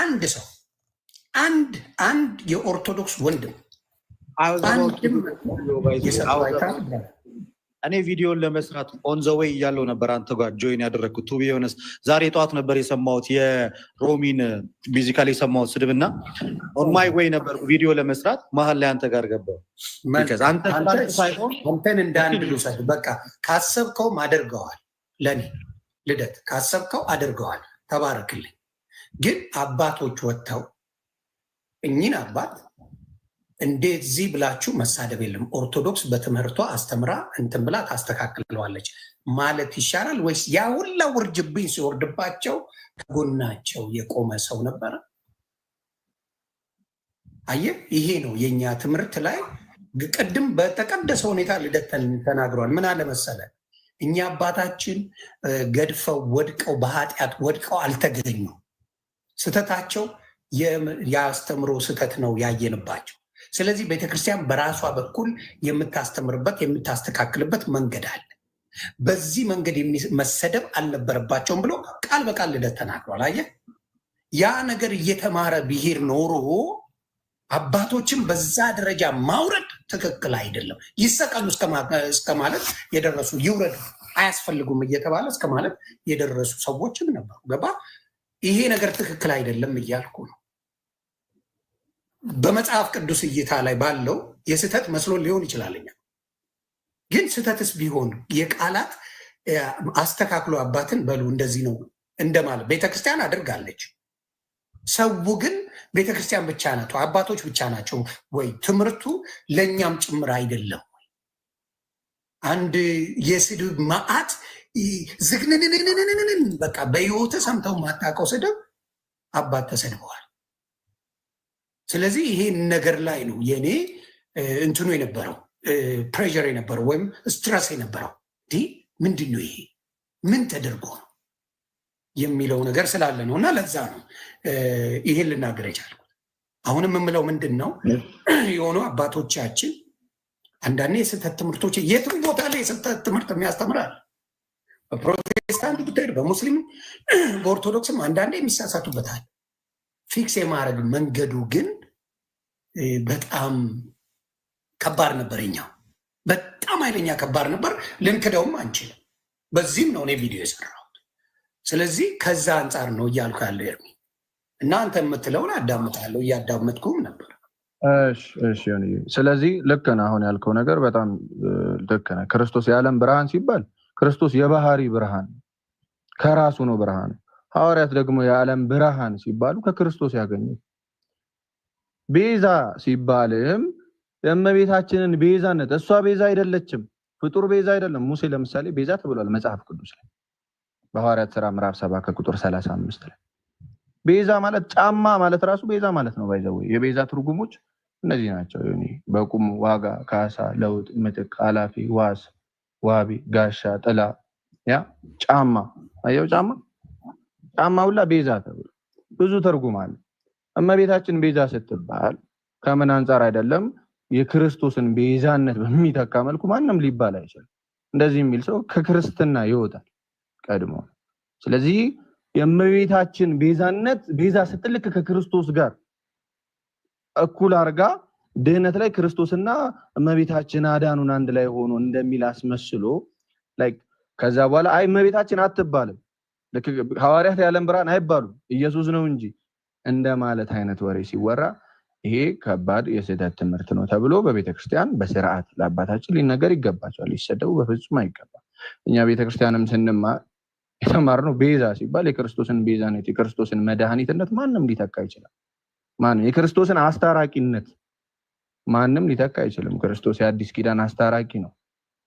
አንድ ሰው፣ አንድ የኦርቶዶክስ ወንድም አንድም የሰራው አይተሃል? እኔ ቪዲዮን ለመስራት on the way እያለው ነበር አንተ ጋር join ያደረግኩት። To be honest ዛሬ ጠዋት ነበር የሰማሁት የሮሚን basically የሰማሁት ስድብ እና on my way ነበር ቪዲዮ ለመስራት፣ መሀል ላይ አንተ ጋር ገባሁ። Because አንተ ስላልክ ሳይሆን አንተን እንደ አንድ ልውሰድ። በቃ ካሰብከውም አድርገዋል። ለእኔ ልደት ካሰብከው አድርገዋል። ተባረክልኝ። ግን አባቶች ወጥተው እኚህን አባት እንደዚህ ብላችሁ መሳደብ የለም፣ ኦርቶዶክስ በትምህርቷ አስተምራ እንትን ብላ ታስተካክለዋለች ማለት ይሻላል ወይስ ያ ሁላ ውርጅብኝ ሲወርድባቸው ከጎናቸው የቆመ ሰው ነበረ? አየህ፣ ይሄ ነው የኛ ትምህርት ላይ ቅድም በተቀደሰ ሁኔታ ልደት ተናግሯል። ምን አለ መሰለ፣ እኛ አባታችን ገድፈው ወድቀው በኃጢአት ወድቀው አልተገኙም። ስህተታቸው የአስተምሮ ስህተት ነው ያየንባቸው። ስለዚህ ቤተክርስቲያን በራሷ በኩል የምታስተምርበት የምታስተካክልበት መንገድ አለ። በዚህ መንገድ መሰደብ አልነበረባቸውም ብሎ ቃል በቃል ልደት ተናግሯል። አየህ፣ ያ ነገር እየተማረ ቢሄድ ኖሮ አባቶችን በዛ ደረጃ ማውረድ ትክክል አይደለም። ይሰቀሉ እስከ ማለት የደረሱ፣ ይውረዱ፣ አያስፈልጉም እየተባለ እስከ ማለት የደረሱ ሰዎችም ነበሩ። ገባ? ይሄ ነገር ትክክል አይደለም እያልኩ ነው። በመጽሐፍ ቅዱስ እይታ ላይ ባለው የስህተት መስሎ ሊሆን ይችላል። እኛ ግን ስህተትስ ቢሆን የቃላት አስተካክሎ አባትን በሉ እንደዚህ ነው እንደማለት ቤተክርስቲያን አድርጋለች። ሰው ግን ቤተክርስቲያን ብቻ ናቸው፣ አባቶች ብቻ ናቸው ወይ? ትምህርቱ ለእኛም ጭምር አይደለም ወይ? አንድ የስድብ መዓት ዝግንንንንንን በቃ በህይወት ሰምተው ማታውቀው ስድብ አባት ተሰድበዋል። ስለዚህ ይሄ ነገር ላይ ነው የኔ እንትኑ የነበረው፣ pressure የነበረው ወይም stress የነበረው። እንዲህ ምንድን ነው ይሄ፣ ምን ተደርጎ ነው የሚለው ነገር ስላለ ነው። እና ለዛ ነው ይሄን ልናገር የቻልኩት። አሁንም የምለው ምንድን ነው፣ የሆኑ አባቶቻችን አንዳንዴ የስህተት ትምህርቶች፣ የትም ቦታ ላይ የስህተት ትምህርት የሚያስተምራል። በፕሮቴስታንት ብትሄድ፣ በሙስሊም፣ በኦርቶዶክስም አንዳንዴ የሚሳሳቱበታል። Fix የማድረግ መንገዱ ግን በጣም ከባድ ነበር። የኛው በጣም ኃይለኛ ከባድ ነበር። ልንክደውም አንችልም። በዚህም ነው እኔ ቪዲዮ የሰራሁት። ስለዚህ ከዛ አንጻር ነው እያልኩ ያለው ኤርሚ፣ እና አንተ የምትለውን አዳምጣለሁ፣ እያዳመጥኩም ነበር። እሺ። ስለዚህ ልክ ነህ። አሁን ያልከው ነገር በጣም ልክ ነህ። ክርስቶስ የዓለም ብርሃን ሲባል ክርስቶስ የባህሪ ብርሃን ከራሱ ነው ብርሃን። ሐዋርያት ደግሞ የዓለም ብርሃን ሲባሉ ከክርስቶስ ያገኙት። ቤዛ ሲባልም የእመቤታችንን ቤዛነት፣ እሷ ቤዛ አይደለችም፣ ፍጡር ቤዛ አይደለም። ሙሴ ለምሳሌ ቤዛ ተብሏል መጽሐፍ ቅዱስ ላይ፣ በሐዋርያት ስራ ምዕራፍ 7 ከቁጥር 35 ላይ። ቤዛ ማለት ጫማ ማለት ራሱ ቤዛ ማለት ነው። By the way የቤዛ ትርጉሞች እነዚህ ናቸው። በቁሙ ዋጋ፣ ካሳ፣ ለውጥ፣ ምትክ፣ ኃላፊ፣ ዋስ፣ ዋቢ፣ ጋሻ፣ ጥላ፣ ያ ጫማ፣ አየው ጫማ፣ ጫማ ሁላ ቤዛ ተብሎ ብዙ ትርጉም አለ። እመቤታችን ቤዛ ስትባል ከምን አንጻር አይደለም፣ የክርስቶስን ቤዛነት በሚተካ መልኩ ማንም ሊባል አይችልም። እንደዚህ የሚል ሰው ከክርስትና ይወጣል ቀድሞ። ስለዚህ የእመቤታችን ቤዛነት፣ ቤዛ ስትልክ ከክርስቶስ ጋር እኩል አርጋ ድህነት ላይ ክርስቶስና እመቤታችን አዳኑን አንድ ላይ ሆኖ እንደሚል አስመስሎ like ከዛ በኋላ አይ እመቤታችን አትባልም፣ ልክ ሐዋርያት የዓለም ብርሃን አይባሉም፣ ኢየሱስ ነው እንጂ እንደማለት አይነት ወሬ ሲወራ ይሄ ከባድ የስህተት ትምህርት ነው ተብሎ በቤተክርስቲያን በስርዓት ለአባታችን ሊነገር ይገባቸዋል። ሊሰደቡ በፍጹም አይገባም። እኛ ቤተክርስቲያንም ስንማር የተማርነው ቤዛ ሲባል የክርስቶስን ቤዛነት፣ የክርስቶስን መድኃኒትነት ማንም ሊተካ አይችልም። ማንም የክርስቶስን አስታራቂነት ማንም ሊተካ አይችልም። ክርስቶስ የአዲስ ኪዳን አስታራቂ ነው።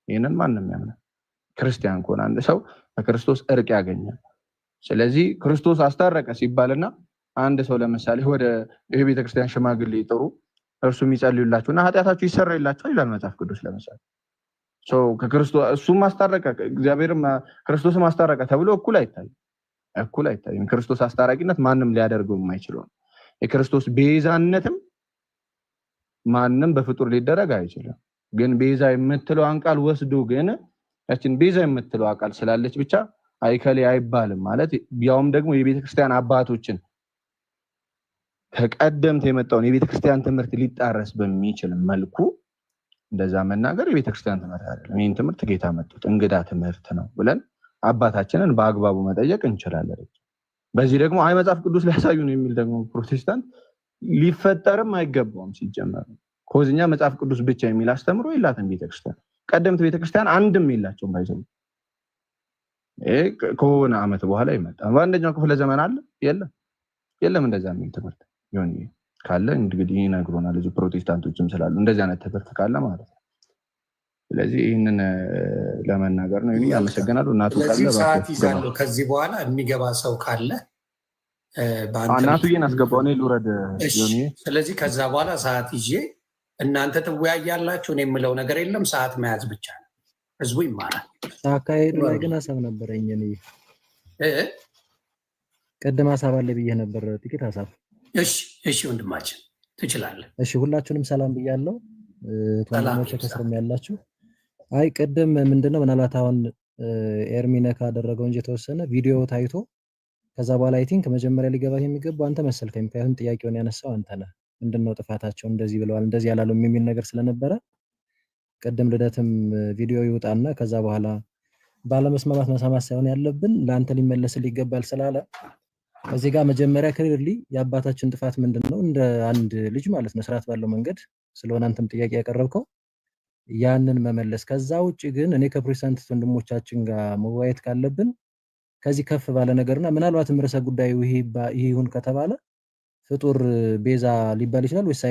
ይህንን ማንም ያምናል። ክርስቲያን ከሆነ አንድ ሰው በክርስቶስ እርቅ ያገኛል። ስለዚህ ክርስቶስ አስታረቀ ሲባልና አንድ ሰው ለምሳሌ ወደ የቤተክርስቲያን ሽማግሌ ጥሩ፣ እርሱም ይጸልዩላችሁ እና ኃጢአታችሁ ይሰረይላችኋል ይላል መጽሐፍ ቅዱስ። ለምሳሌ ከክርስቶስ እሱም አስታረቀ፣ እግዚአብሔርም ክርስቶስም አስታረቀ ተብሎ እኩል አይታይም። እኩል አይታይም። የክርስቶስ አስታራቂነት ማንም ሊያደርገው የማይችለው ነው። የክርስቶስ ቤዛነትም ማንም በፍጡር ሊደረግ አይችልም። ግን ቤዛ የምትለዋን ቃል ወስዶ ግን ያችን ቤዛ የምትለዋ ቃል ስላለች ብቻ አይከሌ አይባልም ማለት፣ ያውም ደግሞ የቤተክርስቲያን አባቶችን ከቀደምት የመጣውን የቤተክርስቲያን ትምህርት ሊጣረስ በሚችል መልኩ እንደዛ መናገር የቤተክርስቲያን ትምህርት አይደለም። ይህን ትምህርት ጌታ መጡት እንግዳ ትምህርት ነው ብለን አባታችንን በአግባቡ መጠየቅ እንችላለን። በዚህ ደግሞ አይ መጽሐፍ ቅዱስ ሊያሳዩ ነው የሚል ደግሞ ፕሮቴስታንት ሊፈጠርም አይገባውም ሲጀመር። 'Cause እኛ መጽሐፍ ቅዱስ ብቻ የሚል አስተምሮ የላትም ቤተክርስቲያን። ቀደምት ቤተክርስቲያን አንድም የላቸውም። By the way ይሄ ከሆነ ዓመት በኋላ ይመጣል። በአንደኛው ክፍለ ዘመን አለ? የለም፣ የለም እንደዛ የሚል ትምህርት። ይሆን ካለ እንግዲህ ይነግሩናል። እዚህ ፕሮቴስታንቶችም ስላሉ እንደዚህ አይነት ትምህርት ካለ ማለት ነው። ስለዚህ ይህንን ለመናገር ነው። ይሄን አመሰግናለሁ። እናቱ ካለ ስለዚህ ሰዓት እባክህ ግባ። ይዛለሁ። ከዚህ በኋላ የሚገባ ሰው ካለ በአንተ እናቱዬን አስገባው፣ እኔ ልውረድ። እሺ። ዮኒ። ስለዚህ ከዛ በኋላ ሰዓት ይዤ እናንተ ትወያያላችሁ። እኔ የምለው ነገር የለም። ሰዓት መያዝ ብቻ ነው። ህዝቡ ይማራል። አካሄዱ ላይ ግን ሀሳብ ነበረኝ እኔ። ቅድም ሀሳብ አለ ብዬ ነበር፣ ጥቂት ሀሳብ። እሺ፣ ወንድማችን ትችላለህ። እሺ፣ ሁላችሁንም ሰላም ብያለሁ። ሰላም ወንድሞቼ ይብዛ። ከስርም ያላችሁ። አይ ቅድም ምንድነው ምናልባት አሁን ኤርሚ ነካ አደረገው እንጂ የተወሰነ ቪዲዮ ታይቶ ከዛ በኋላ I think መጀመሪያ ሊገባህ የሚገባው አንተ መሰልከኝ። ምክንያቱም ጥያቄውን ያነሳው አንተ ነህ። ምንድነው ጥፋታቸው፣ እንደዚህ ብለዋል፣ እንደዚህ ያላሉም የሚል ነገር ስለነበረ ቅድም ልደትም ቪዲዮ ይውጣና ከዛ በኋላ ባለመስማማት መሰማት ሳይሆን ያለብን ለአንተ ሊመለስልህ ይገባል ስላለ እዚህ ጋር መጀመሪያ clearly የአባታችን ጥፋት ምንድን ነው እንደ አንድ ልጅ ማለት ነው ስርዓት ባለው መንገድ ስለሆነ አንተም ጥያቄ ያቀረብከው ያንን መመለስ። ከዛ ውጭ ግን እኔ ከፕሮቴስታንት ወንድሞቻችን ጋር መወያየት ካለብን ከዚህ ከፍ ባለ ነገርና ምናልባትም ርዕሰ ጉዳዩ ይሄ ይሁን ከተባለ ፍጡር ቤዛ ሊባል ይችላል ወይስ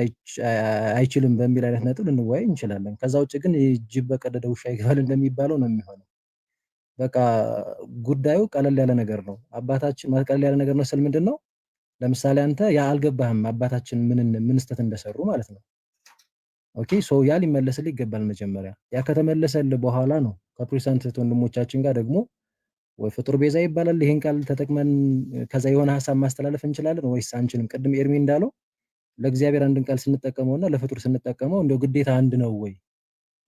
አይችልም በሚል አይነት ነጥብ ልንወያይ እንችላለን። ከዛ ውጭ ግን ጅብ በቀደደ ውሻ ይገባል እንደሚባለው ነው የሚሆነው። በቃ ጉዳዩ ቀለል ያለ ነገር ነው። አባታችን ማለት ቀለል ያለ ነገር ነው ስል ምንድን ነው? ለምሳሌ አንተ ያ አልገባህም አባታችን ምን ምን ስህተት እንደሰሩ ማለት ነው። Okay, so ያ ሊመለስልህ ይገባል መጀመሪያ። ያ ከተመለሰልህ በኋላ ነው ከፕሮቴስታንት እህት ወንድሞቻችን ጋር ደግሞ ወይ ፍጡር ቤዛ ይባላል ይሄን ቃል ተጠቅመን ከዛ የሆነ ሀሳብ ማስተላለፍ እንችላለን ወይስ አንችልም? ቅድም ኤርሚ እንዳለው ለእግዚአብሔር አንድን ቃል ስንጠቀመውና ለፍጡር ስንጠቀመው እንደው ግዴታ አንድ ነው ወይ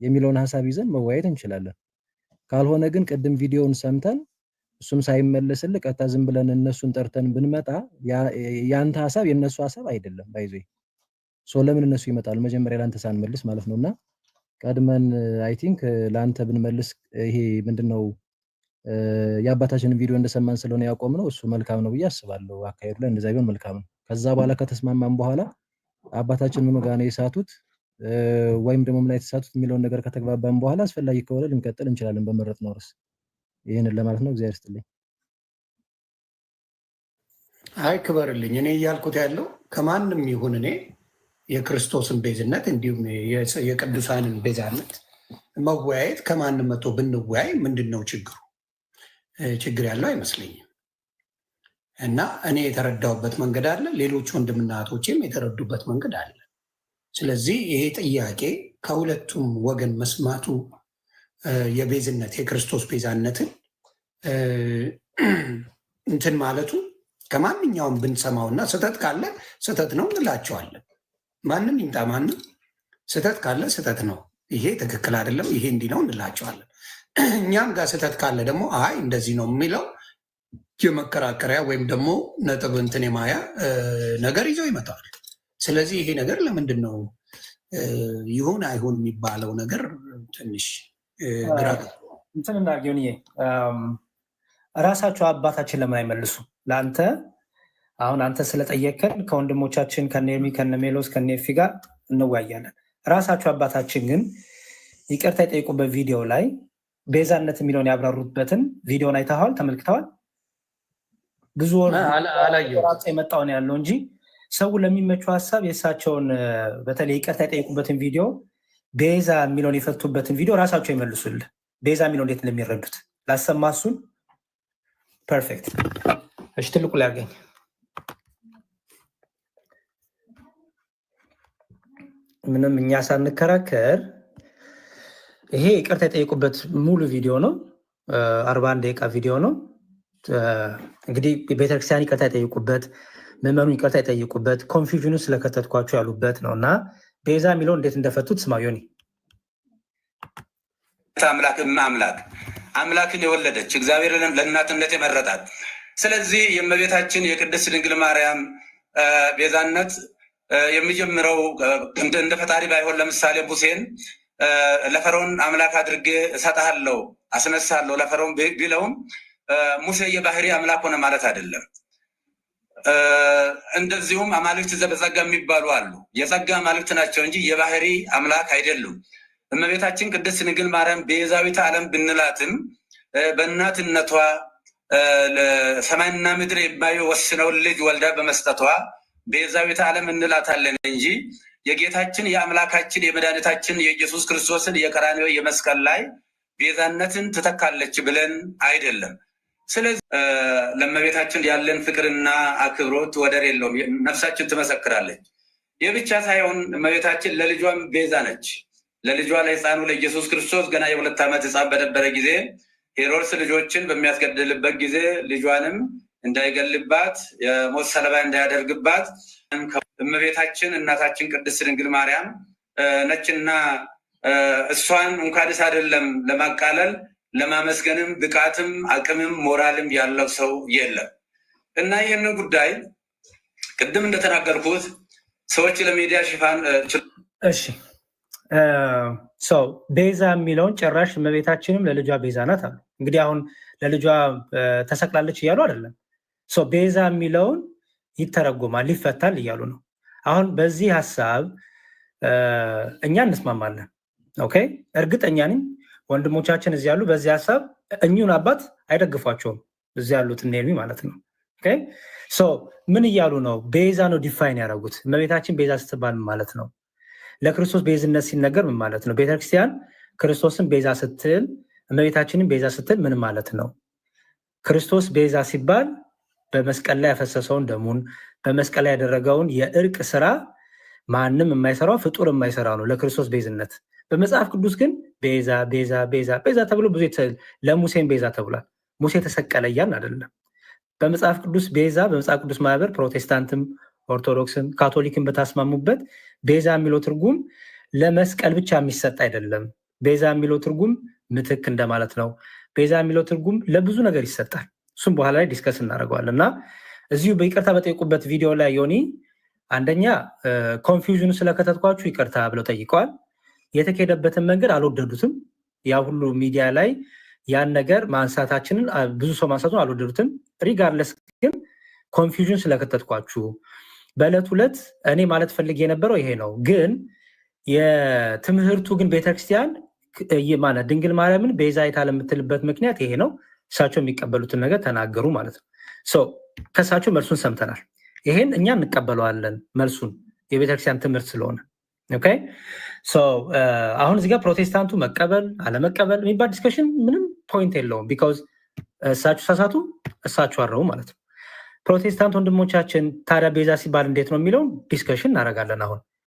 የሚለውን ሀሳብ ይዘን መወያየት እንችላለን። ካልሆነ ግን ቅድም ቪዲዮውን ሰምተን እሱም ሳይመለስልህ ቀጥታ ዝም ብለን እነሱን ጠርተን ብንመጣ የአንተ ሀሳብ የእነሱ ሀሳብ አይደለም። By the way, so ለምን እነሱ ይመጣሉ? መጀመሪያ ለአንተ ሳንመልስ ማለት ነው። እና ቀድመን I think ለአንተ ብንመልስ ይሄ ምንድነው የአባታችንን ቪዲዮ እንደሰማን ስለሆነ ያቆምነው እሱ መልካም ነው ብዬ አስባለሁ። አካሄዱ ላይ እንደዛ ቢሆን መልካም ነው። ከዛ በኋላ ከተስማማን በኋላ አባታችን ምኑ ጋር ነው የሳቱት ወይም ደግሞ ምን ላይ የተሳቱት የሚለውን ነገር ከተግባባን በኋላ አስፈላጊ ከሆነ ልንቀጥል እንችላለን በመረጥነው ርዕስ። ይህንን ለማለት ነው። እግዚአብሔር ይስጥልኝ። አይ ክበርልኝ። እኔ እያልኩት ያለው ከማንም ይሁን እኔ የክርስቶስን ቤዝነት እንዲሁም የቅዱሳንን ቤዛነት መወያየት ከማንም መቶ ብንወያይ ምንድን ነው ችግሩ? ችግር ያለው አይመስለኝም። እና እኔ የተረዳሁበት መንገድ አለ፣ ሌሎች ወንድምና እህቶቼም የተረዱበት መንገድ አለ። ስለዚህ ይሄ ጥያቄ ከሁለቱም ወገን መስማቱ የቤዝነት የክርስቶስ ቤዛነትን እንትን ማለቱ ከማንኛውም ብንሰማውና ስህተት ካለ ስህተት ነው እንላቸዋለን። ማንም ይምጣ ማንም ስህተት ካለ ስህተት ነው፣ ይሄ ትክክል አይደለም፣ ይሄ እንዲህ ነው እንላቸዋለን። እኛም ጋር ስህተት ካለ ደግሞ አይ እንደዚህ ነው የሚለው የመከራከሪያ ወይም ደግሞ ነጥብ እንትን የማያ ነገር ይዘው ይመጣል። ስለዚህ ይሄ ነገር ለምንድን ነው ይሁን አይሁን የሚባለው ነገር ትንሽ ግራ እንትን እናድርግ ዮኒዬ፣ እራሳቸው አባታችን ለምን አይመልሱ? ለአንተ አሁን አንተ ስለጠየቅከን ከወንድሞቻችን ከነ ኤርሚ፣ ከነ ሜሎስ፣ ከነ ኤፊ ጋር እንወያያለን። ራሳቸው አባታችን ግን ይቅርታ የጠየቁበት ቪዲዮ ላይ ቤዛነት የሚለውን ያብራሩበትን ቪዲዮን አይተኸዋል? ተመልክተዋል? ብዙ ወር አላየሁትም። የመጣው ነው ያለው እንጂ ሰው ለሚመቹ ሀሳብ የእሳቸውን በተለይ ይቅርታ የጠየቁበትን ቪዲዮ፣ ቤዛ የሚለውን የፈቱበትን ቪዲዮ ራሳቸው ይመልሱልህ። ቤዛ የሚለው እንዴት እንደሚረዱት ላሰማ እሱን። Perfect። እሺ፣ ትልቁ ላይ አድርገኝ። ምንም እኛ ሳንከራከር ይሄ ይቅርታ የጠየቁበት ሙሉ ቪዲዮ ነው። 41 ደቂቃ ቪዲዮ ነው። እንግዲህ ቤተክርስቲያን ይቅርታ የጠየቁበት፣ ምዕመኑ ይቅርታ የጠየቁበት፣ confusion ኑ ስለከተትኳቸው ያሉበት ነው። እና ቤዛ የሚለው እንዴት እንደፈቱት ስማ ዮኒ። አምላክ እመ አምላክ፣ አምላክን የወለደች፣ እግዚአብሔርን ለእናትነት የመረጣት። ስለዚህ የእመቤታችን የቅድስት ድንግል ማርያም ቤዛነት የሚጀምረው እንደ ፈጣሪ ባይሆን፣ ለምሳሌ ሙሴን ለፈርዖን አምላክ አድርጌ እሰጥሃለሁ፣ አስነሳለሁ ለፈርዖን ቢለውም ሙሴ የባህሪ አምላክ ሆነ ማለት አይደለም። እንደዚሁም አማልክት ዘበጸጋ የሚባሉ አሉ። የጸጋ አማልክት ናቸው እንጂ የባህሪ አምላክ አይደሉም። እመቤታችን ቅድስት ድንግል ማርያም ቤዛዊተ ዓለም ብንላትም በእናትነቷ ሰማይና ምድር የማይወስነውን ልጅ ወልዳ በመስጠቷ ቤዛዊተ ዓለም እንላታለን እንጂ የጌታችን የአምላካችን የመድኃኒታችን የኢየሱስ ክርስቶስን የቀራንዮ የመስቀል ላይ ቤዛነትን ትተካለች ብለን አይደለም። ስለዚህ ለእመቤታችን ያለን ፍቅርና አክብሮት ወደር የለውም። ነፍሳችን ትመሰክራለች። ይህ ብቻ ሳይሆን እመቤታችን ለልጇም ቤዛ ነች። ለልጇ ለሕፃኑ ለኢየሱስ ክርስቶስ ገና የ2 ዓመት ሕፃን በነበረ ጊዜ ሄሮድስ ልጆችን በሚያስገድልበት ጊዜ ልጇንም እንዳይገልባት፣ የሞት ሰለባ እንዳያደርግባት እመቤታችን እናታችን ቅድስት ድንግል ማርያም ነችና እሷን እንኳንስ አይደለም ለማቃለል ለማመስገንም ብቃትም አቅምም ሞራልም ያለው ሰው የለም። እና ይህንን ጉዳይ ቅድም እንደተናገርኩት ሰዎች ለሚዲያ ሽፋን እሺ፣ so ቤዛ የሚለውን ጭራሽ እመቤታችንም ለልጇ ቤዛ ናት አሉ። እንግዲህ አሁን ለልጇ ተሰቅላለች እያሉ አይደለም። So ቤዛ የሚለውን ይተረጎማል፣ ይፈታል እያሉ ነው። አሁን በዚህ ሀሳብ እኛ እንስማማለን። Okay፣ እርግጠኛ ነኝ ወንድሞቻችን እዚህ ያሉ በዚህ ሀሳብ እኚሁን አባት አይደግፏቸውም። እዚህ ያሉት እነ ኤርሚ ማለት ነው። Okay፣ so ምን እያሉ ነው? ቤዛ ነው define ያደረጉት። እመቤታችን ቤዛ ስትባል ምን ማለት ነው? ለክርስቶስ ቤዝነት ሲነገር ምን ማለት ነው? ቤተክርስቲያን ክርስቶስን ቤዛ ስትል፣ እመቤታችንን ቤዛ ስትል ምን ማለት ነው? ክርስቶስ ቤዛ ሲባል በመስቀል ላይ ያፈሰሰውን ደሙን፣ በመስቀል ላይ ያደረገውን የእርቅ ስራ ማንም የማይሰራው፣ ፍጡር የማይሰራው ነው ለክርስቶስ ቤዝነት። በመጽሐፍ ቅዱስ ግን ቤዛ፣ ቤዛ፣ ቤዛ፣ ቤዛ ተብሎ ብዙ፣ ለሙሴም ቤዛ ተብሏል። ሙሴ ተሰቀለ እያልን አይደለም። በመጽሐፍ ቅዱስ ቤዛ፣ በመጽሐፍ ቅዱስ ማህበር ፕሮቴስታንትም ኦርቶዶክስም ካቶሊክም በታስማሙበት ቤዛ የሚለው ትርጉም ለመስቀል ብቻ የሚሰጥ አይደለም። ቤዛ የሚለው ትርጉም ምትክ እንደማለት ነው። ቤዛ የሚለው ትርጉም ለብዙ ነገር ይሰጣል። እሱም በኋላ ላይ discuss እናደርገዋለን። እና እዚሁ በይቅርታ በጠየቁበት ቪዲዮ ላይ ዮኒ፣ አንደኛ confusion ኑ ስለከተትኳችሁ ይቅርታ ብለው ጠይቀዋል። የተካሄደበትን መንገድ አልወደዱትም። ያ ሁሉ ሚዲያ ላይ ያን ነገር ማንሳታችንን፣ ብዙ ሰው ማንሳቱን አልወደዱትም። Regardless ግን confusion ስለከተትኳችሁ በዕለት ዕለት እኔ ማለት ፈልጌ የነበረው ይሄ ነው። ግን የትምህርቱ ግን ቤተክርስቲያን ማለት ድንግል ማርያምን ቤዛዊተ ዓለም የምትልበት ምክንያት ይሄ ነው። እሳቸው የሚቀበሉትን ነገር ተናገሩ ማለት ነው። So ከእሳቸው መልሱን ሰምተናል። ይሄን እኛ እንቀበለዋለን መልሱን፣ የቤተክርስቲያን ትምህርት ስለሆነ። Okay፣ so አሁን እዚህ ጋር ፕሮቴስታንቱ መቀበል አለመቀበል የሚባል discussion ምንም point የለውም። Because እሳቸው ሳሳቱ እሳቸው አረሙ ማለት ነው። ፕሮቴስታንት ወንድሞቻችን ታዲያ ቤዛ ሲባል እንዴት ነው የሚለውን discussion እናደርጋለን አሁን።